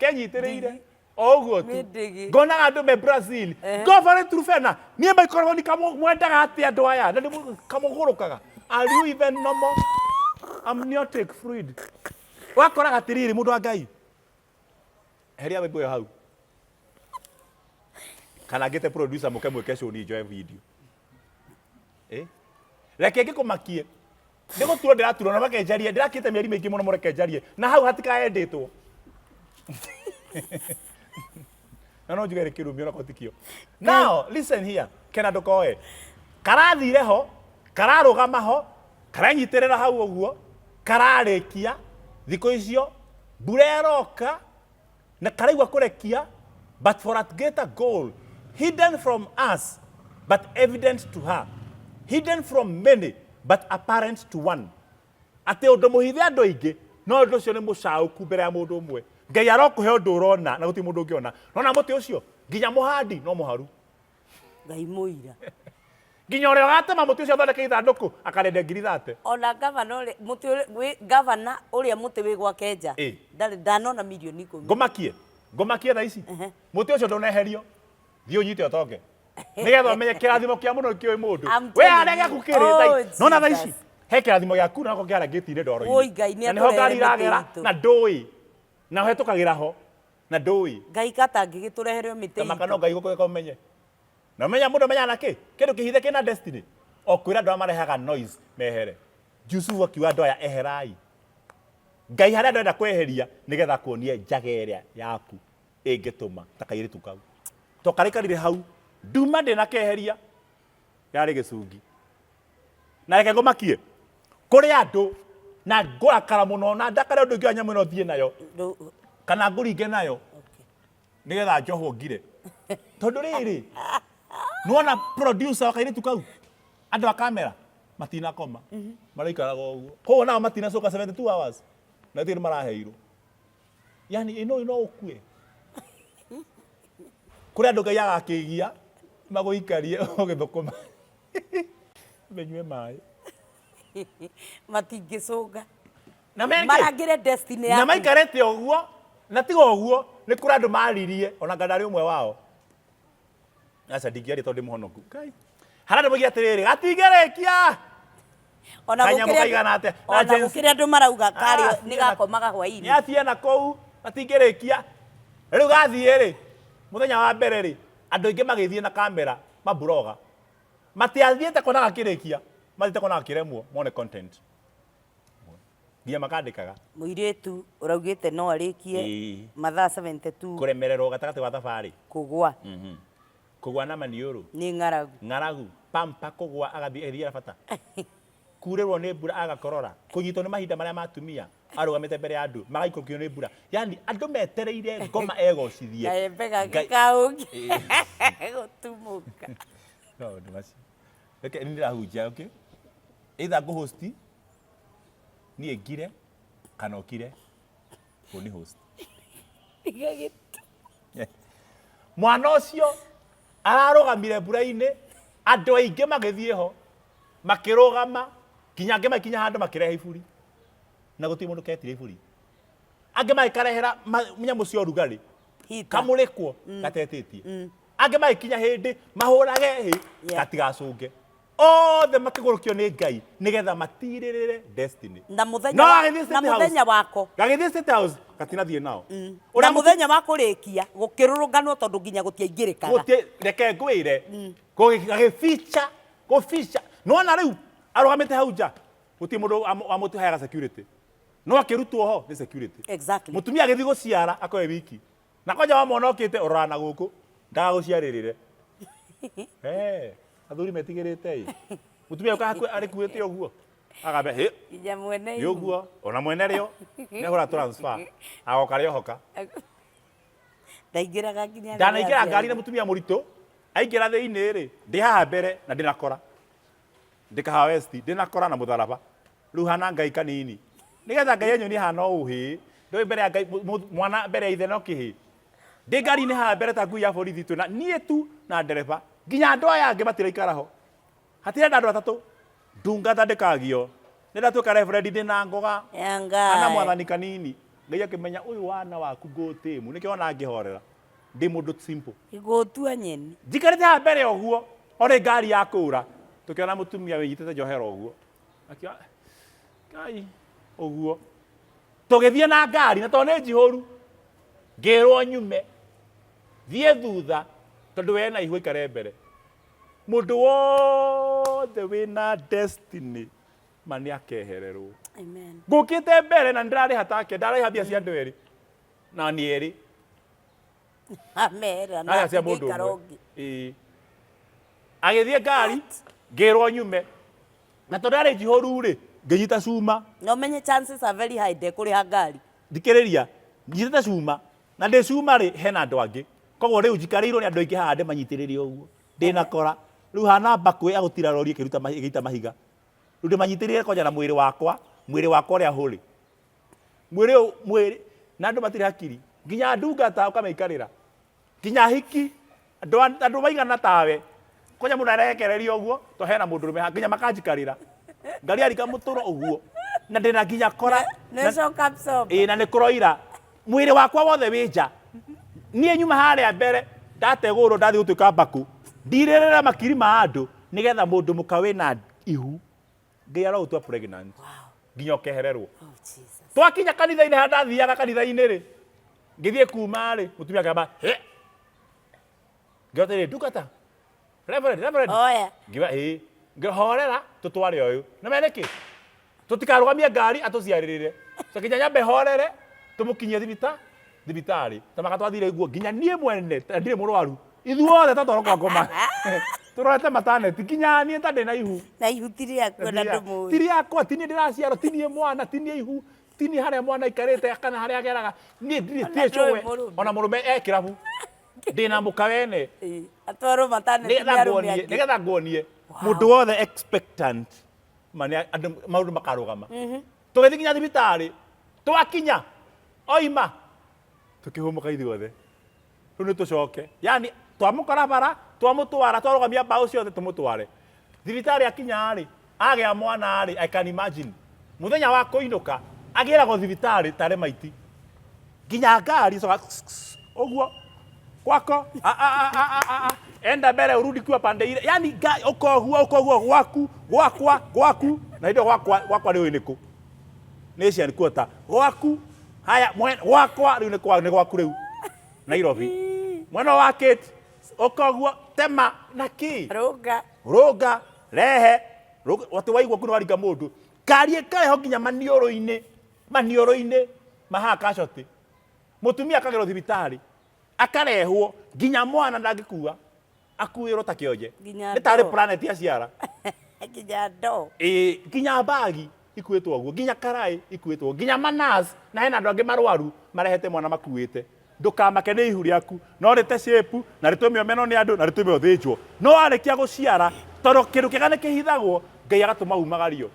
Kenyitĩrĩire. O ũguo tu. Nĩ ndĩgĩ. Ngonaga andũ me Brazil. Govare Trufena. Niĩ maikoragwo kamwendaga atĩa andũ aya. Na nĩ kamũgũrũkaga. Are you even normal? Amniotic fluid. Wakoraga atĩrĩrĩ mũndũ wa Ngai. Heria rwĩmbo ĩyo hau. Kana ngĩte producer mũke mwĩke show niĩ njoe video. Eh? Reke ngĩkũmakie. Nĩ gũturwo ndĩraturwo na reke njarie. Ndĩrakĩte mĩeri mĩingĩ mũno mũreke njarie. Na hau hatikaendĩtwo. Na no njuge rĩ kĩrumi ona korwo ti kĩo. Now, listen here. Kena ndũkoe. Karathire ho, kararũgama ho, karanyitĩrĩra hau ũguo, kararĩkia, thikũ icio, mbura ĩroka, na karaigua kũrekia, but for at greater goal, hidden from us, but evident to her, hidden from many, but apparent to one. Atĩ ũndũ mũhithe andũ aingĩ, no ũndũ ũcio nĩ mũcaũku mbere ya mũndũ ũmwe. Ngai arokũhe ũndũ ũrona na gũtirĩ mũndũ ũngĩona. Nona mũtĩ ũcio, nginya mũhandi no mũharu. Ngai mũira. Nginya ũrĩa ũgatema mũtĩ ũcio athondeke ithandũkũ akarende ngiri thate. Ona gavana ũrĩa mũtĩ ũrĩa wĩ gavana ũrĩa mũtĩ wĩ gwake nja. Ĩ. Ndarĩ ndanona mirioni ikũmi. Ngũmakie, ngũmakie thaa ici. Mũtĩ ũcio ndũneherio. Thiĩ ũnyite ũtonge. Nĩgetha ũmenye kĩrathimo kĩa mũno kĩũĩ mũndũ. I'm We telling harĩa you. gĩaku kĩrĩ thaa Oh, ici. Nona thaa ici. Jesus. He kĩrathimo gĩaku na kĩara ngĩti-inĩ ndoro-inĩ. Oi, Ngai nĩ Na nĩho ngari atũrehere mĩtĩ iragera itũ. na ndũĩ. Na ũhetũkagĩra ho na ndũĩ. Ngai katangĩgĩtũrehere mĩtĩ Tamaka no itũ. Ngai gũkũreka ũmenye. Na ũmenya mũndũ amenyaga na kĩ? Kĩndũ kĩhithe kĩna destiny. O kwĩra andũ arĩa marehaga noise mehere. Jusufu akiuga andũ aya eherai. Ngai harĩa andũ arenda kweheria nĩgetha akuonie njaga ĩrĩa yaku ĩngĩtũma ta kairĩtu kau. To karaikarire hau nduma ndĩnakeheria yarĩ gĩcungi. Na reke ngũmakie kũrĩ andũ na ngũrakara mũno na ndakare ũndũ ũngĩ wa nyamũ ĩno thiĩ nayo Ndũ- kana ngũringe nayo okay. nĩgetha njohwo ngire. Tondũ rĩrĩ nĩwona producer wa kairĩtu kau andũ a kamera matinakoma maraikaraga ũguo koguo nao matinacoka 72 hours na gũtirĩ maraheirwo. Yani ĩno no ũkue. Kũrĩ andũ Ngai agakĩgia magũikarie ũgĩthũkũma menyue maĩ. Matingĩcũnga. Na meke Marangĩre destiny na yaku. maikarĩte ũguo na tiga ũguo nĩ kũrĩ andũ maririe ona nga ndarĩ ũmwe wao. Aca ndingĩaria tondũ ndĩ mũhonoku. Ngai. Harĩa andũ moigire atĩrĩrĩ gatingĩrĩkia. Ona Kanyamũ gũkĩrĩ andũ- kaigana atĩa? Na Ona Gen Z- gũkĩrĩ andũ marauga karĩ Ah, nĩ gakomaga hwainĩ. Nĩ athiĩ na kũu matingĩrĩkia. Rĩu gathiĩ rĩ mũthenya wa mbere rĩ andũ aingĩ magĩthiĩ na kamera maburoga. Matiathiĩte kuona gakĩrĩkia, mathiĩte kuona gakĩremwo mone content. Nginya makandĩkaga. Mũirĩtu ũraugĩte no arĩkie Ĩĩ. mathaa 72 Kũremererwo gatagatĩ wa thabarĩ. kũgwa Kũgwa na maniũrũ. nĩ ng'aragu. Ng'aragu, pampa kũgwa agathiĩ agĩthiĩra bata. Kurĩrwo nĩ mbura agakorora. Kũnyitwo nĩ mahinda marĩa ma atumia arũgamĩte mbere ya andũ magaikũrũkio nĩ mbura. Yani andũ metereire ngoma egocithie. Kaembe gake Ngai- kaũngĩ gũtumũka. Maũndũ macio. Reke nĩ ndĩrahunjia, okay? Either ngũhosti niĩ ngire kana ũkire ũni host. Tiga gĩtũ. Mwana ũcio ararũgamire mbura-inĩ, andũ aingĩ magĩthiĩ ho, makĩrũgama, nginya angĩ magĩkinya handũ makĩrehe iburi. Na gũtirĩ mũndũ ketire iburi. Angĩ magĩkarehera nyamũ cia ũrugarĩ, Heater. kamũrĩkwo gatetĩtie. Angĩ magĩkinya hĩndĩ mahũrage hĩ Yeah. gatigacũnge. Othe makĩgũrũkio nĩ Ngai nĩgetha matirĩrĩre destiny. Na mũthenya No wa- gagĩthiĩ na State House. mũthenya wako. Gagĩthiĩ State House gatinathiĩ nao. Na mũthenya wa kũrĩkia gũkĩrũrũnganwo tondũ nginya gũtiaingĩrĩkaga. Gũtiĩ reke ngwĩre gagĩficha gũficha nĩwona rĩu arũgamĩte hau nja gũtirĩ mũndũ amũtũheaga security no akĩrutwo ho nĩ security. Exactly. Mũtumia agĩthiĩ gũciara akoe wiki na kwanja wamwona okĩte ũrora na gũkũ ndagagũciarĩrĩre. Eh, athuri metigĩrĩte ĩ. Mũtumia ũka hakuhĩ arĩkuĩte ũguo. Agambe hĩ Nginya mwene nĩ ihu. ũguo ona mwene rĩo nĩhũra transfer agoka rĩohoka. Ndaingĩraga nginya rĩrĩa Ndanaingĩra ngari na aciarirwo. mũtumia mũritũ, aingĩra thĩinĩ rĩ, ndĩ haha mbere na ndĩna kora, ndĩ Kahawa West, ndĩna kora na mũtharaba, rĩu hana Ngai kanini, nĩgetha Ngai anyonie hana ũhĩĩ, ndũĩ mbere ya Ngai, mwana mbere ya ithe no kĩhĩĩ. Ndĩ ngari-inĩ haha mbere ta ngui ya borithi twĩna niĩ tu na ndereba, nginya andũ aya angĩ matiraikara ho, hatirenda andũ atatũ, ndungata ndĩkagio, nĩ ndatuĩka reverend ndĩna ngoga, Ya hana Ngai. mwathani kanini, Ngai akĩmenya ũyũ wana waku ngũtĩmu, nĩkĩo ona ngĩhorera, ndĩ mũndũ simple. Gũtua nyeni. Njikarĩte haha mbere ũguo, orĩ ngari ya kũra, tũkĩona mũtumia wĩnyitĩte njohero ũguo. Akiuga, Ngai, ũguo. Tũgĩthiĩ na ngari, na tondũ nĩ njihũru, ngĩrwo nyume, thiĩ thutha, tondũ we na ihu aikare mbere. Mũndũ wothe wĩna destiny, ma nĩ akehererwo. Amen. Ngũkĩte mbere na nĩndĩrarĩha take, ndararĩha mbia cia andũ erĩ, na nĩ erĩ. Amera na Arĩa cia mũndũ akĩikara ũmwe. ũngĩ. Ĩĩ. Agĩthiĩ ngari, ngĩrwo nyume. Na tondũ yarĩ njihũru rĩ, ngĩnyita cuma. Na ũmenye chances are very high ndekũrĩha ngari. Thikĩrĩria, nyitĩte cuma, na ndĩ cuma rĩ, hena andũ angĩ. Koguo rĩu njikarĩirwo nĩ andũ aingĩ haha ndĩmanyitĩrĩre ũguo. Ndĩna kora. Rĩu hana mbakũĩ ya gũtira rori ĩkĩruta ĩgĩita mahiga. Rĩu ndĩmanyitĩrĩre kwanja na mwĩrĩ wakwa, mwĩrĩ wakwa ũrĩa hũrĩ. Mwĩrĩ ũyũ, mwĩrĩ, na andũ matirĩ hakiri. Nginya ndungata ũkamĩikarĩra. Nginya hiki, andũ andũ maigana tawe. Kwanja mũndũ arekereria ũguo, to hena mũndũrũme haha, nginya makanjikarĩra. Ngari yarika mũtũro ũguo. Na ndĩna nginya kora. Nĩ shock absorber. Ĩĩ na nĩ kũroira. Mwĩrĩ wakwa wothe wĩ nja. Niĩ nyuma harĩa mbere, ndategũrwo ndathiĩ gũtuĩka mbakũ. Ndirĩrĩra makiri ma andũ, nĩgetha mũndũ mũka wĩna ihu, Ngai arogũtua pregnant. Nginya ũkehererwo. Oh, Jesus. Twakinya kanitha-inĩ harĩa ndathiaga kanitha-inĩ rĩ, ngĩthiĩ kuma rĩ, mũtumia akĩamba, hĩ! Ngĩona atĩrĩrĩ, ndungata, reverend, reverend. Oya. Ngiuga ĩĩ. Ngiuga horera, tũtware ũyũ. Na menya nĩkĩ? Tũtikarũgamie ngari atũciarĩrĩre. So nginya nyambe horere, tũmũkinyie thibitarĩ. Ta maka twathire guo, nginya niĩ mwene, ta ndirĩ mũrwaru. Ithuothe twatwarwo kwa ngoma. Tũrorete maternity, nginya niĩ ta ndĩna ihu. Na ihu ti rĩaku ona ndũmũĩ. Ti rĩakwa, ti niĩ ndĩraciarwo, ti niĩ mwana, ti niĩ ihu, ti niĩ harĩa mwana aikarĩte kana harĩa ageraga. Niĩ ndirĩ, Ona ti ndũĩ cũwe. mũrũme. Ona mũrũme e kĩrabu. Ndĩna mũka wene. Ĩĩ, Atwarwo maternity nĩ Nĩgetha arũme nguonie, angĩ. nĩgetha nguonie. Mũndũ wothe expectant. Ma nĩ andũ maũndũ makarũgama. Tũgĩthiĩ nginya thibitarĩ, twakinya, oima, tũkĩhũmũka ithuothe. Rĩu nĩ tũcoke. Yaani twamũkora bara, twamũtwara, twarũgamia mbaũ ciothe tũmũtware. Thibitarĩ akinya rĩ, agĩa mwana rĩ, I can imagine. Mũthenya wa kũinũka, agĩragwo thibitarĩ tarĩ maiti. Nginya ngari ĩcoka ũguo kwako a, a, a, a, a, a, a. Enda mbere urudi kiwa pande ile. Yaani ũkoguo ũkoguo gwaku gwakwa gwaku na hĩndĩ ĩyo gwakwa gwakwa rĩu nĩ kũ? Nĩ Asian Quarter. Gwaku haya gwakwa rĩu nĩ kwa nĩ gwaku rĩu Nairobi. Mwena wa Kate ũkoguo tema na kĩ? Rũnga. Rũnga rehe rũnga atĩ waigua kũ nĩwaringa mũndũ. Ngari ĩkareho nginya maniũrũ-inĩ maniũrũ-inĩ mahaha casualty. Mũtumia akagĩrwo thibitarĩ akarehwo nginya mwana ndangĩkua akuĩrwo ta kĩonje. Nginya Nĩ tarĩ ndoo. planet aciara. Nginya ndoo. Ĩĩ nginya bagi ikuĩtwo ũguo, nginya karaĩ ikuĩtwo, nginya manas na hena andũ angĩ marwaru marehete mwana makuĩte. Ndũkamake nĩ ihu rĩaku, no rĩte shape na rĩtũme ũmenwo nĩ andũ na rĩtũme ũthĩnjwo. No warĩkia gũciara, tondũ kĩndũ kĩega nĩ kĩhithagwo, Ngai agatũma umagario.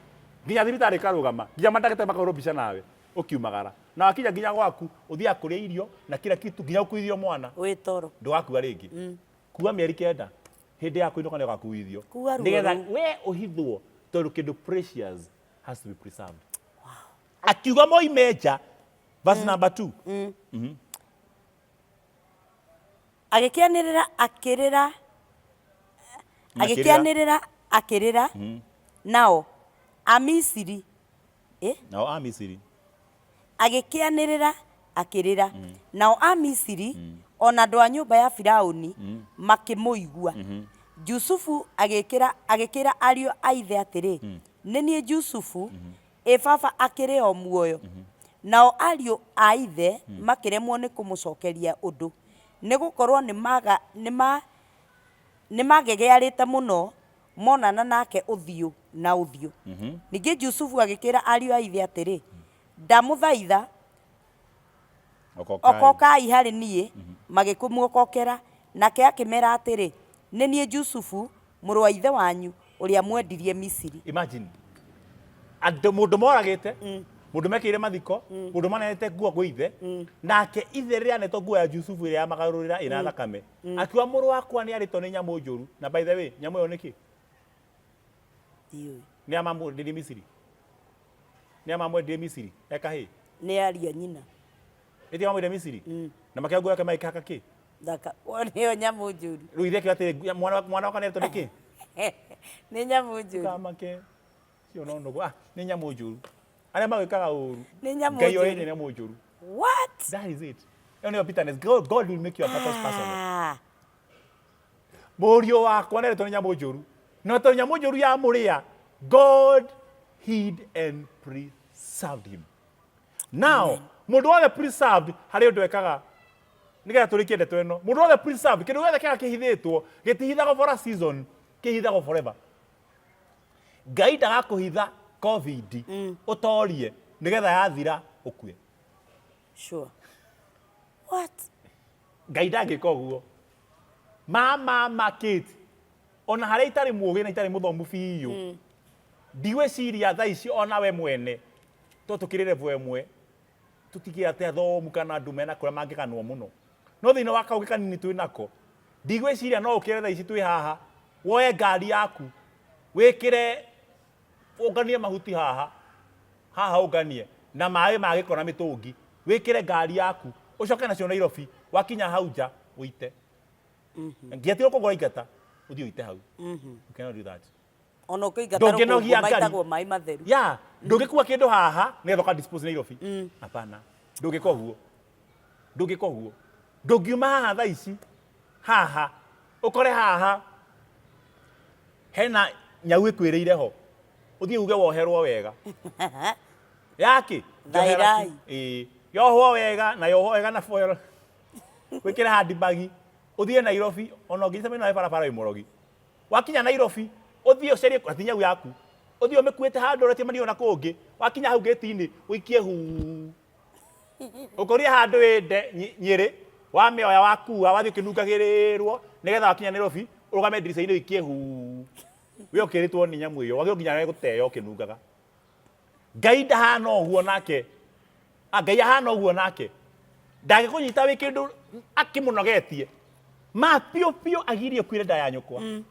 Nginya thibitarĩ ĩkarũgama, nginya mandagĩtarĩ makahũrwo mbica nawe ũkiumagara. Na wakinya nginya gwaku, ũthiaga kũrĩa irio na kila kitu nginya ũkuithio mwana. Wĩ toro. Ndũgakua rĩngĩ. Kua mĩeri kenda, hĩndĩ ya kũinũka nĩ ũgakuithio. Kua ruo Nĩgetha rũu. we ũhithwo, tondũ kĩndũ precious has to be preserved. Akiuga moime nja, verse number 2. Agĩkĩanĩrĩra akĩrĩra, agĩkĩanĩrĩra akĩrĩra, nao Amisiri, ĩ? Nao Amisiri. Agĩkĩanĩrĩra akĩrĩra, nao Amisiri o na andũ a nyũmba ya Firauni makĩmũigua. Jusufu agĩkĩra agĩkĩra ariũ a ithe atĩrĩ, Nĩ niĩ Jusufu, ĩ baba akĩrĩ o muoyo? Nao ariũ a ithe makĩremwo nĩ kũmũcokeria ũndũ, nĩ gũkorũo nĩ magegearĩte mũno monana nake ũthiũ na ũthiũ. Ningĩ Jusufu agĩkĩĩra ariũ a ithe atĩrĩ, Ndamũthaitha, Okokai. okokai harĩ niĩ. Magĩkĩmuokokera, nake akĩmera atĩrĩ, Nĩ niĩ Jusufu, mũrũ wa ithe wanyu, ũrĩa mwendirie Misiri. Imagine andũ mũndũ moragĩte, mũndũ mekĩire mathiko, mũndũ manete nguo gwĩ ithe, nake ithe rĩrĩa anetwo nguo ya Jusufu ĩrĩa yamagarũrĩra ĩna thakame, akiuga mũrũ wakwa nĩ arĩtwo nĩ nyamũ njũru. Na by the way, nyamũ ĩyo nĩ kĩ? Ndiũĩ. Nĩ amamwendirie Misiri? Nĩ amamwendirie Misiri e kahĩĩ? Nĩ ariũ a nyina. Ĩti amamwendirie Misiri? Na makĩoya nguo yake magĩkĩhaka kĩ? Thaka. Nĩyo nyamũ njũru. Rĩu ithe akiuga atĩrĩ, mwana mwana wakwa nĩ arĩtwo nĩ kĩ? Nĩ nyamũ njũru. Kamake. Cio no nũgũ. Ah, nĩ nyamũ njũru. Arĩa magwĩkaga ũru. Nĩ nyamũ Ngai oĩ njũru. nĩ nyamũ njũru. What? That is it. Ĩyo nĩyo bitterness. God will make you a purpose person. Ah. Mũriũ wakwa nĩaretwo nĩ nyamũ njũru. Na tondũ nyamũ njũru yamũrĩa, God hid and preserved him. Now, mũndũ wothe preserved harĩ ũndũ ekaga nĩgetha tũrĩkie ndeto ĩno. Mũndũ wothe preserved, kĩndũ gĩothe kĩrĩa kĩhithĩtwo, gĩtihithagwo for a season, kĩhithagwo forever. Ngai ndagakũhitha COVID ũtorie nĩgetha yathira ũkue. Sure. What? Ngai ndangĩka ũguo. Ma ma ma Kate, ona harĩa itarĩ mũgĩ na itarĩ mũthomu biũ, ndigwĩciria thaa ici ona we mwene to tũkĩrĩ level ĩmwe tũtikĩrĩ atĩ athomu kana andũ mena kũrĩa mangĩganwo mũno. No thĩinĩ wa kaũgĩ kanini twĩ nako, ndigwĩciria no ũkĩre thaa ici twĩ haha, woe ngari yaku, wĩkĩre ũnganie mahuti haha, haha ũnganie na maĩ ma gĩko na mĩtũngi, wĩkĩre ngari yaku, ũcoke nacio Nairobi, wakinya hau nja ũite. Nginya ti rũkũngũ ũraingata, ũthiĩ ũite hau. You cannot do that. Ona ũkĩingata Ndũngĩnogia rũkũngũ ngari. maitagwo maĩ matheru. Ya, ndũngĩkua kĩndũ haha nĩgetha ũka dispose Nairobi. Hapana. Ndũngĩka ũguo. Ndũngĩka ũguo. Ndũngiuma haha thaa ici, haha, ũkore haha hena nyau ĩkuĩrĩire ho, ũthiĩ uge woherwo wega. Yaki? Thairai. Ĩĩ. Yohwo wega na yohwo wega na foil. Wĩkĩre handbag, ũthiĩ Nairobi, ona ũngĩcemania nawe barabara wĩ mũrogi. Wakinya Nairobi, ũthiĩ ũcarie ati nyau yaku, ũthiĩ ũmĩkuĩte handũ ũretie manio na kũngĩ, wakinya hau gĩti-inĩ, ũikie huu. Ũkũrie handũ wĩnde Nyĩrĩ, wamĩoya wakua, wathiĩ ũkĩnungagĩrĩrwo, nĩgetha wakinya Nairobi, ũrũgame ndirica-inĩ ũikie huu. We ũkĩrĩtwo nĩ nyamũ ĩyo, wagĩrĩirwo nginya gũteo ũkĩnungaga. Ngai ndahana ũguo nake. Ah, Ngai ahana ũguo nake. Ndangĩkũnyita wĩ kĩndũ akĩmũnogetie. Ma biũ biũ agirie ũkuire nda ya nyũkwa.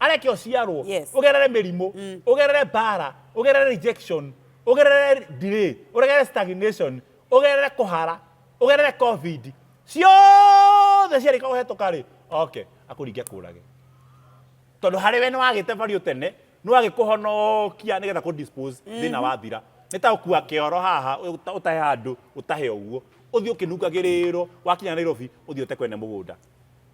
Areke ũciarwo, Yes. ũgerere mĩrimũ, ũgerere mbara, ũgerere rejection, ũgerere delay, ũgerere stagnation, ũgerere kũhara, ũgerere COVID. Ciothe ciarĩka kũhetũka rĩ, okay, akũringe akũrage. Tondũ harĩ we nĩ wagĩte value tene, nĩ wagĩkũhonokia nĩgetha kũ dispose thĩna wathira. Nĩ ta gũkua kĩoro haha ũtahe handũ, ũtahe ũguo. Ũthiĩ ũkĩnungagĩrĩrwo, wakinya Nairobi, ũthiĩ ũte kwene mũgũnda.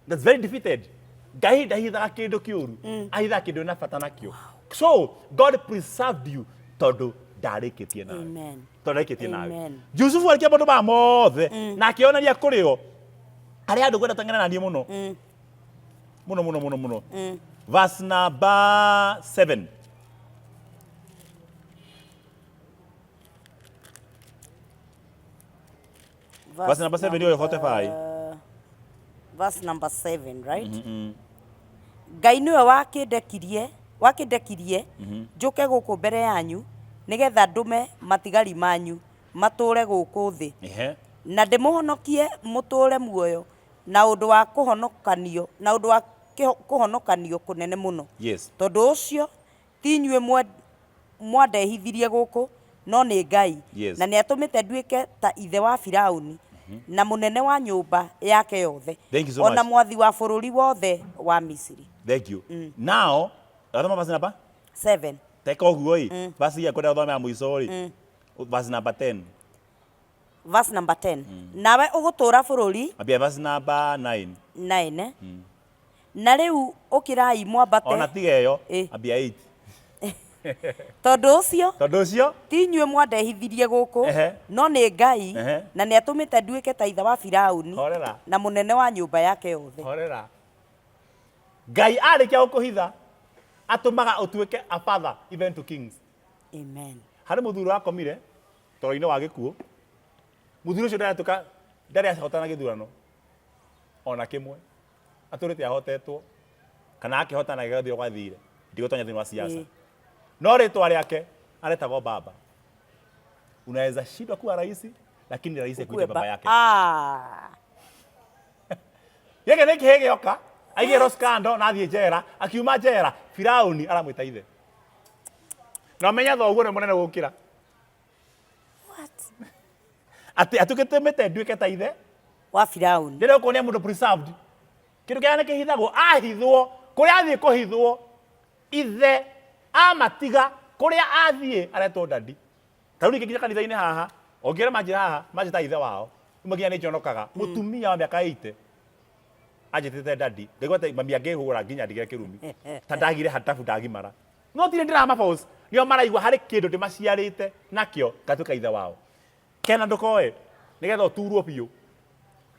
That's very defeated. Ngai ndahithaga kĩndũ kĩũru, ahithaga kĩndũ na bata nakĩo. So, God preserved you tondũ ndarĩkĩtie nawe. Amen. Tondũ ndarĩkĩtie nawe. Amen. Jusufu arĩkia maũndũ maya mothe, na akĩonania kũrĩ o, harĩ handũ ngwenda tũng'ane na niĩ mũno. Mũno mũno mũno mũno. Verse number 7. Verse number 7 ĩyo 45. Verse number 7, right? Ngai nĩwe wakĩndekirie wakĩndekirie njũke gũkũ mbere yanyu nĩgetha ndũme matigari manyu matũũre gũkũ thĩ Ehe. na ndĩmũhonokie mũtũũre muoyo na ũndũ wa kũhonokanio na ũndũ wa kũhonokanio kũnene mũno. Yes. Tondũ ũcio ti inyuĩ mwandehithirie gũkũ, no nĩ Ngai, Yes. na nĩatũmĩte nduĩke ta ithe wa Firauni, na mũnene wa nyũmba yake yothe, Thank you so o na much. mwathi wa bũrũri wothe wa Misiri. Thank you. Now, gathoma verse number 7. teka ũguo ĩ verse iria kwenda gũthoma ya mũico rĩ verse number 10 Verse number 10. Nawe ũgũtũũra bũrũri ambia verse number 9 9. Na rĩu ũkĩrai mwambate. Ona tiga ĩyo Ĩ. ambia 8 Tondũ ũcio Tondũ ũcio ti inyuĩ mwandehithirie gũkũ, Ehe. no nĩ Ngai, Ehe. na nĩatũmĩte nduĩke ta ithe wa Firauni, Horera. na mũnene wa nyũmba yake yothe. Horera. Ngai arĩkia gũkũhitha Atũmaga ũtuĩke a father even to kings. Amen. Harĩ mũthuri wakomire toro-inĩ wa gĩkuũ. Mũthuri ũcio ndaratuĩka ndarĩ ahotana gĩthurano ona kĩmwe. Atũrĩte ahotetwo kana akĩhotana gĩgathiĩ gwathire. Ndigũtonya thĩinĩ wa siasa. No rĩtwa rĩake aretagwo baba. Unaweza shindwa kuwa rais lakini rais akuite baba yake. Ah. Gĩkĩ nĩ kĩhĩ gĩoka aigĩrwo scandal na athiĩ njera akiuma njera Firauni aramwĩta ithe. Na ũmenye thoguo nĩ mũnene gũkĩra. What? Atĩ atuĩkĩte mĩte nduĩke ta ithe. Wa Firauni. Ndĩrĩa ũkuonia mũndũ preserved. Kĩndũ kĩrĩa nĩ kĩhithagwo ahithwo kũrĩa athiĩ kũhithwo ithe amatiga kũrĩa athiĩ aretwo dadi. Ta rĩu nginya kanitha-inĩ haha ũngĩra manjĩra haha manjĩta ithe wao rĩmwe nginya nĩ njonokaga mũtumia wa mĩaka 80 anjĩtĩte dadi ngaigua ta mami angĩhũra nginya ndigĩre kĩrumi ta ndagire hatabu ndagimara no tirĩ ndĩramaboss nĩo maraigua harĩ kĩndũ ndĩmaciarĩte nakĩo ngatuĩka ithe wao. Kena ndũkoe nĩgetha ũturwo biũ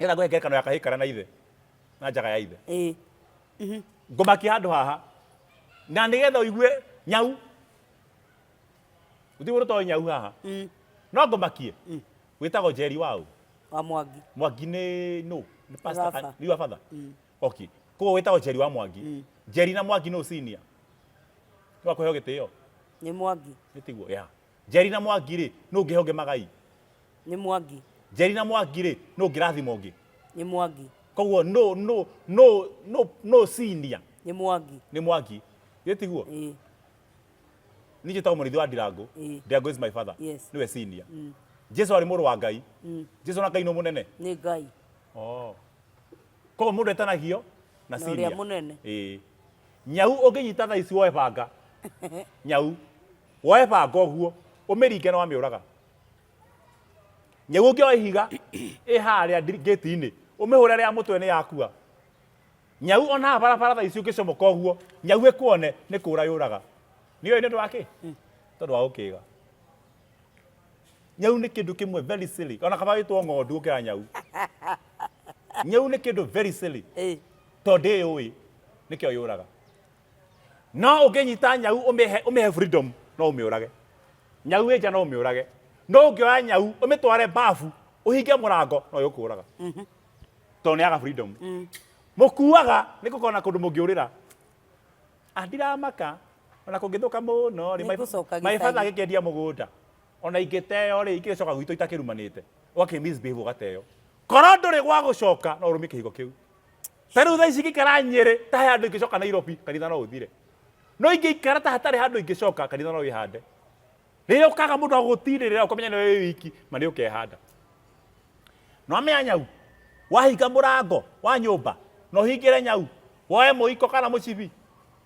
nĩgetha ngũhe ngerekano ya kahĩĩ karĩa na ithe na njaga ya ithe. Ngũmakia handũ haha na nĩgetha ũigue nyau gũtirĩ mũndũ ũtoĩ nyau haha no ngũmakie wĩtagwo Njeri waũ? Wa Mwangi. Mwangi nĩ nũ? Nĩ pastor Baba. kana nĩ wa father? Okay. Koguo wĩtagwo Njeri wa Mwangi. Njeri na Mwangi nũ senior? Nĩ wa kũheo gĩtĩo? Nĩ Mwangi. Nĩ tiguo? Yeah. Njeri na Mwangi rĩ, nũ ũngĩhe ũngĩ magai? Nĩ Mwangi. Njeri na Mwangi rĩ, nũ ũngĩrathima ũngĩ? Nĩ Mwangi. Koguo nũ nũ nũ nũ nũ senior? Nĩ Mwangi. Nĩ Mwangi. Githĩ tiguo? Ĩĩ. Niĩ njĩtagwo mũrĩithi wa Ndirango. Ndirango is my father. Nĩwe senior. Jesu arĩ mũrũ wa Ngai. Jesu na Ngai nũ mũnene? Nĩ Ngai. Oh. Koguo mũndũ etanagio na Na ũrĩa senior. mũnene. Ĩĩ. Nyau ũngĩnyita thaa ici woe banga. Nyau. Woe banga ũguo, ũmĩringe na wamĩũraga. Nyau ũngĩoya ihiga ĩ harĩa ngĩti-inĩ, ũmĩhũre rĩa mũtwe nĩ yakua. Nyau ona haha barabara thaa ici ũngĩcomoka ũguo, nyau ĩkuone nĩ kũra yũraga. Nĩ ũĩ nĩ ũndũ wa kĩ? Tondũ wa gũkĩga. Nyau nĩ kĩndũ kĩmwe very silly. Ona kaba wĩtwo ng'ondu gũkĩra nyau. Nyau nĩ kĩndũ very silly. Tondũ ndĩyũĩ nĩkĩo yũraga. No ũngĩnyita nyau ũmĩhe ũmĩhe freedom no ũmĩũrage. Nyau ĩ nja no ũmĩũrage. No ũngĩoya nyau ũmĩtware bafu ũhinge mũrango no ĩgũkũraga. Tondũ nĩ yaga freedom. Mũkuaga nĩ gũkorwo na kũndũ mũngĩũrĩra. Ah, ndiramaka ona kũngĩthũka mũno rĩ, Nĩngũcoka my father gĩcagi. agĩkĩendia mũgũnda ona ingĩteo rĩ ingĩcoka gwitũ itakĩrumanĩte ũgakĩ misbehave ũgateo korwo ndũrĩ gwa gũcoka no ũrũmie kĩhingo kĩu. Ta rĩu thaa ici ingĩikara Nyĩrĩ ta he handũ ingĩcoka Nairobi kanitha no ũthire. No ingĩikara ta hatarĩ handũ ingĩcoka kanitha no wĩhande. Rĩrĩa ũkaga mũndũ wa gũgũtirĩrĩra ũkamenya nĩwe wĩ wiki ma nĩ ũkehanda. No amenya nyau wahinga mũrango wa nyũmba na ũhingĩre nyau woe mũiko kana mũcibi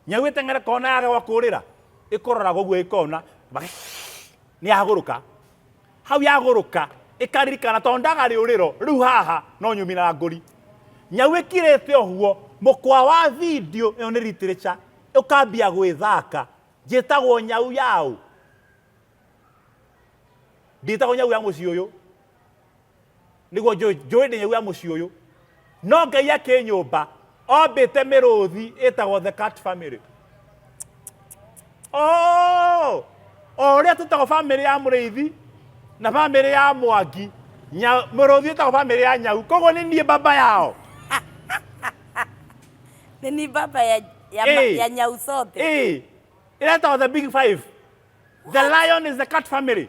nyau ĩteng'ere kona yage gwa kũrĩra ĩkũroraga ũguo ĩkona nĩ yagũrũka. Hau yagũrũka ĩkaririkana tondũ ndaga rĩũrĩro rĩu haha no nyumi na ngũri. Nyau ĩkirĩte ũguo mũkwa wa video ĩyo nĩ literature ũkambia gwĩthaka njĩtagwo nyau yaũ ndĩtagwo nyau ya mũciĩ ũyũ nĩguo njũĩ ndĩ nyau ya mũciĩ ũyũ no Ngai akĩnyũmba ombĩte mĩrũthi ĩtagwo the cat family. Oh, o ũrĩa tũtagwo family ya mũrĩithi na family ya Mwangi mũrũthi ĩtagwo family ya nyau koguo nĩ niĩ baba yao. Nĩ niĩ baba ya nyau zote. Ĩretagwo the big five. The lion is the cat family.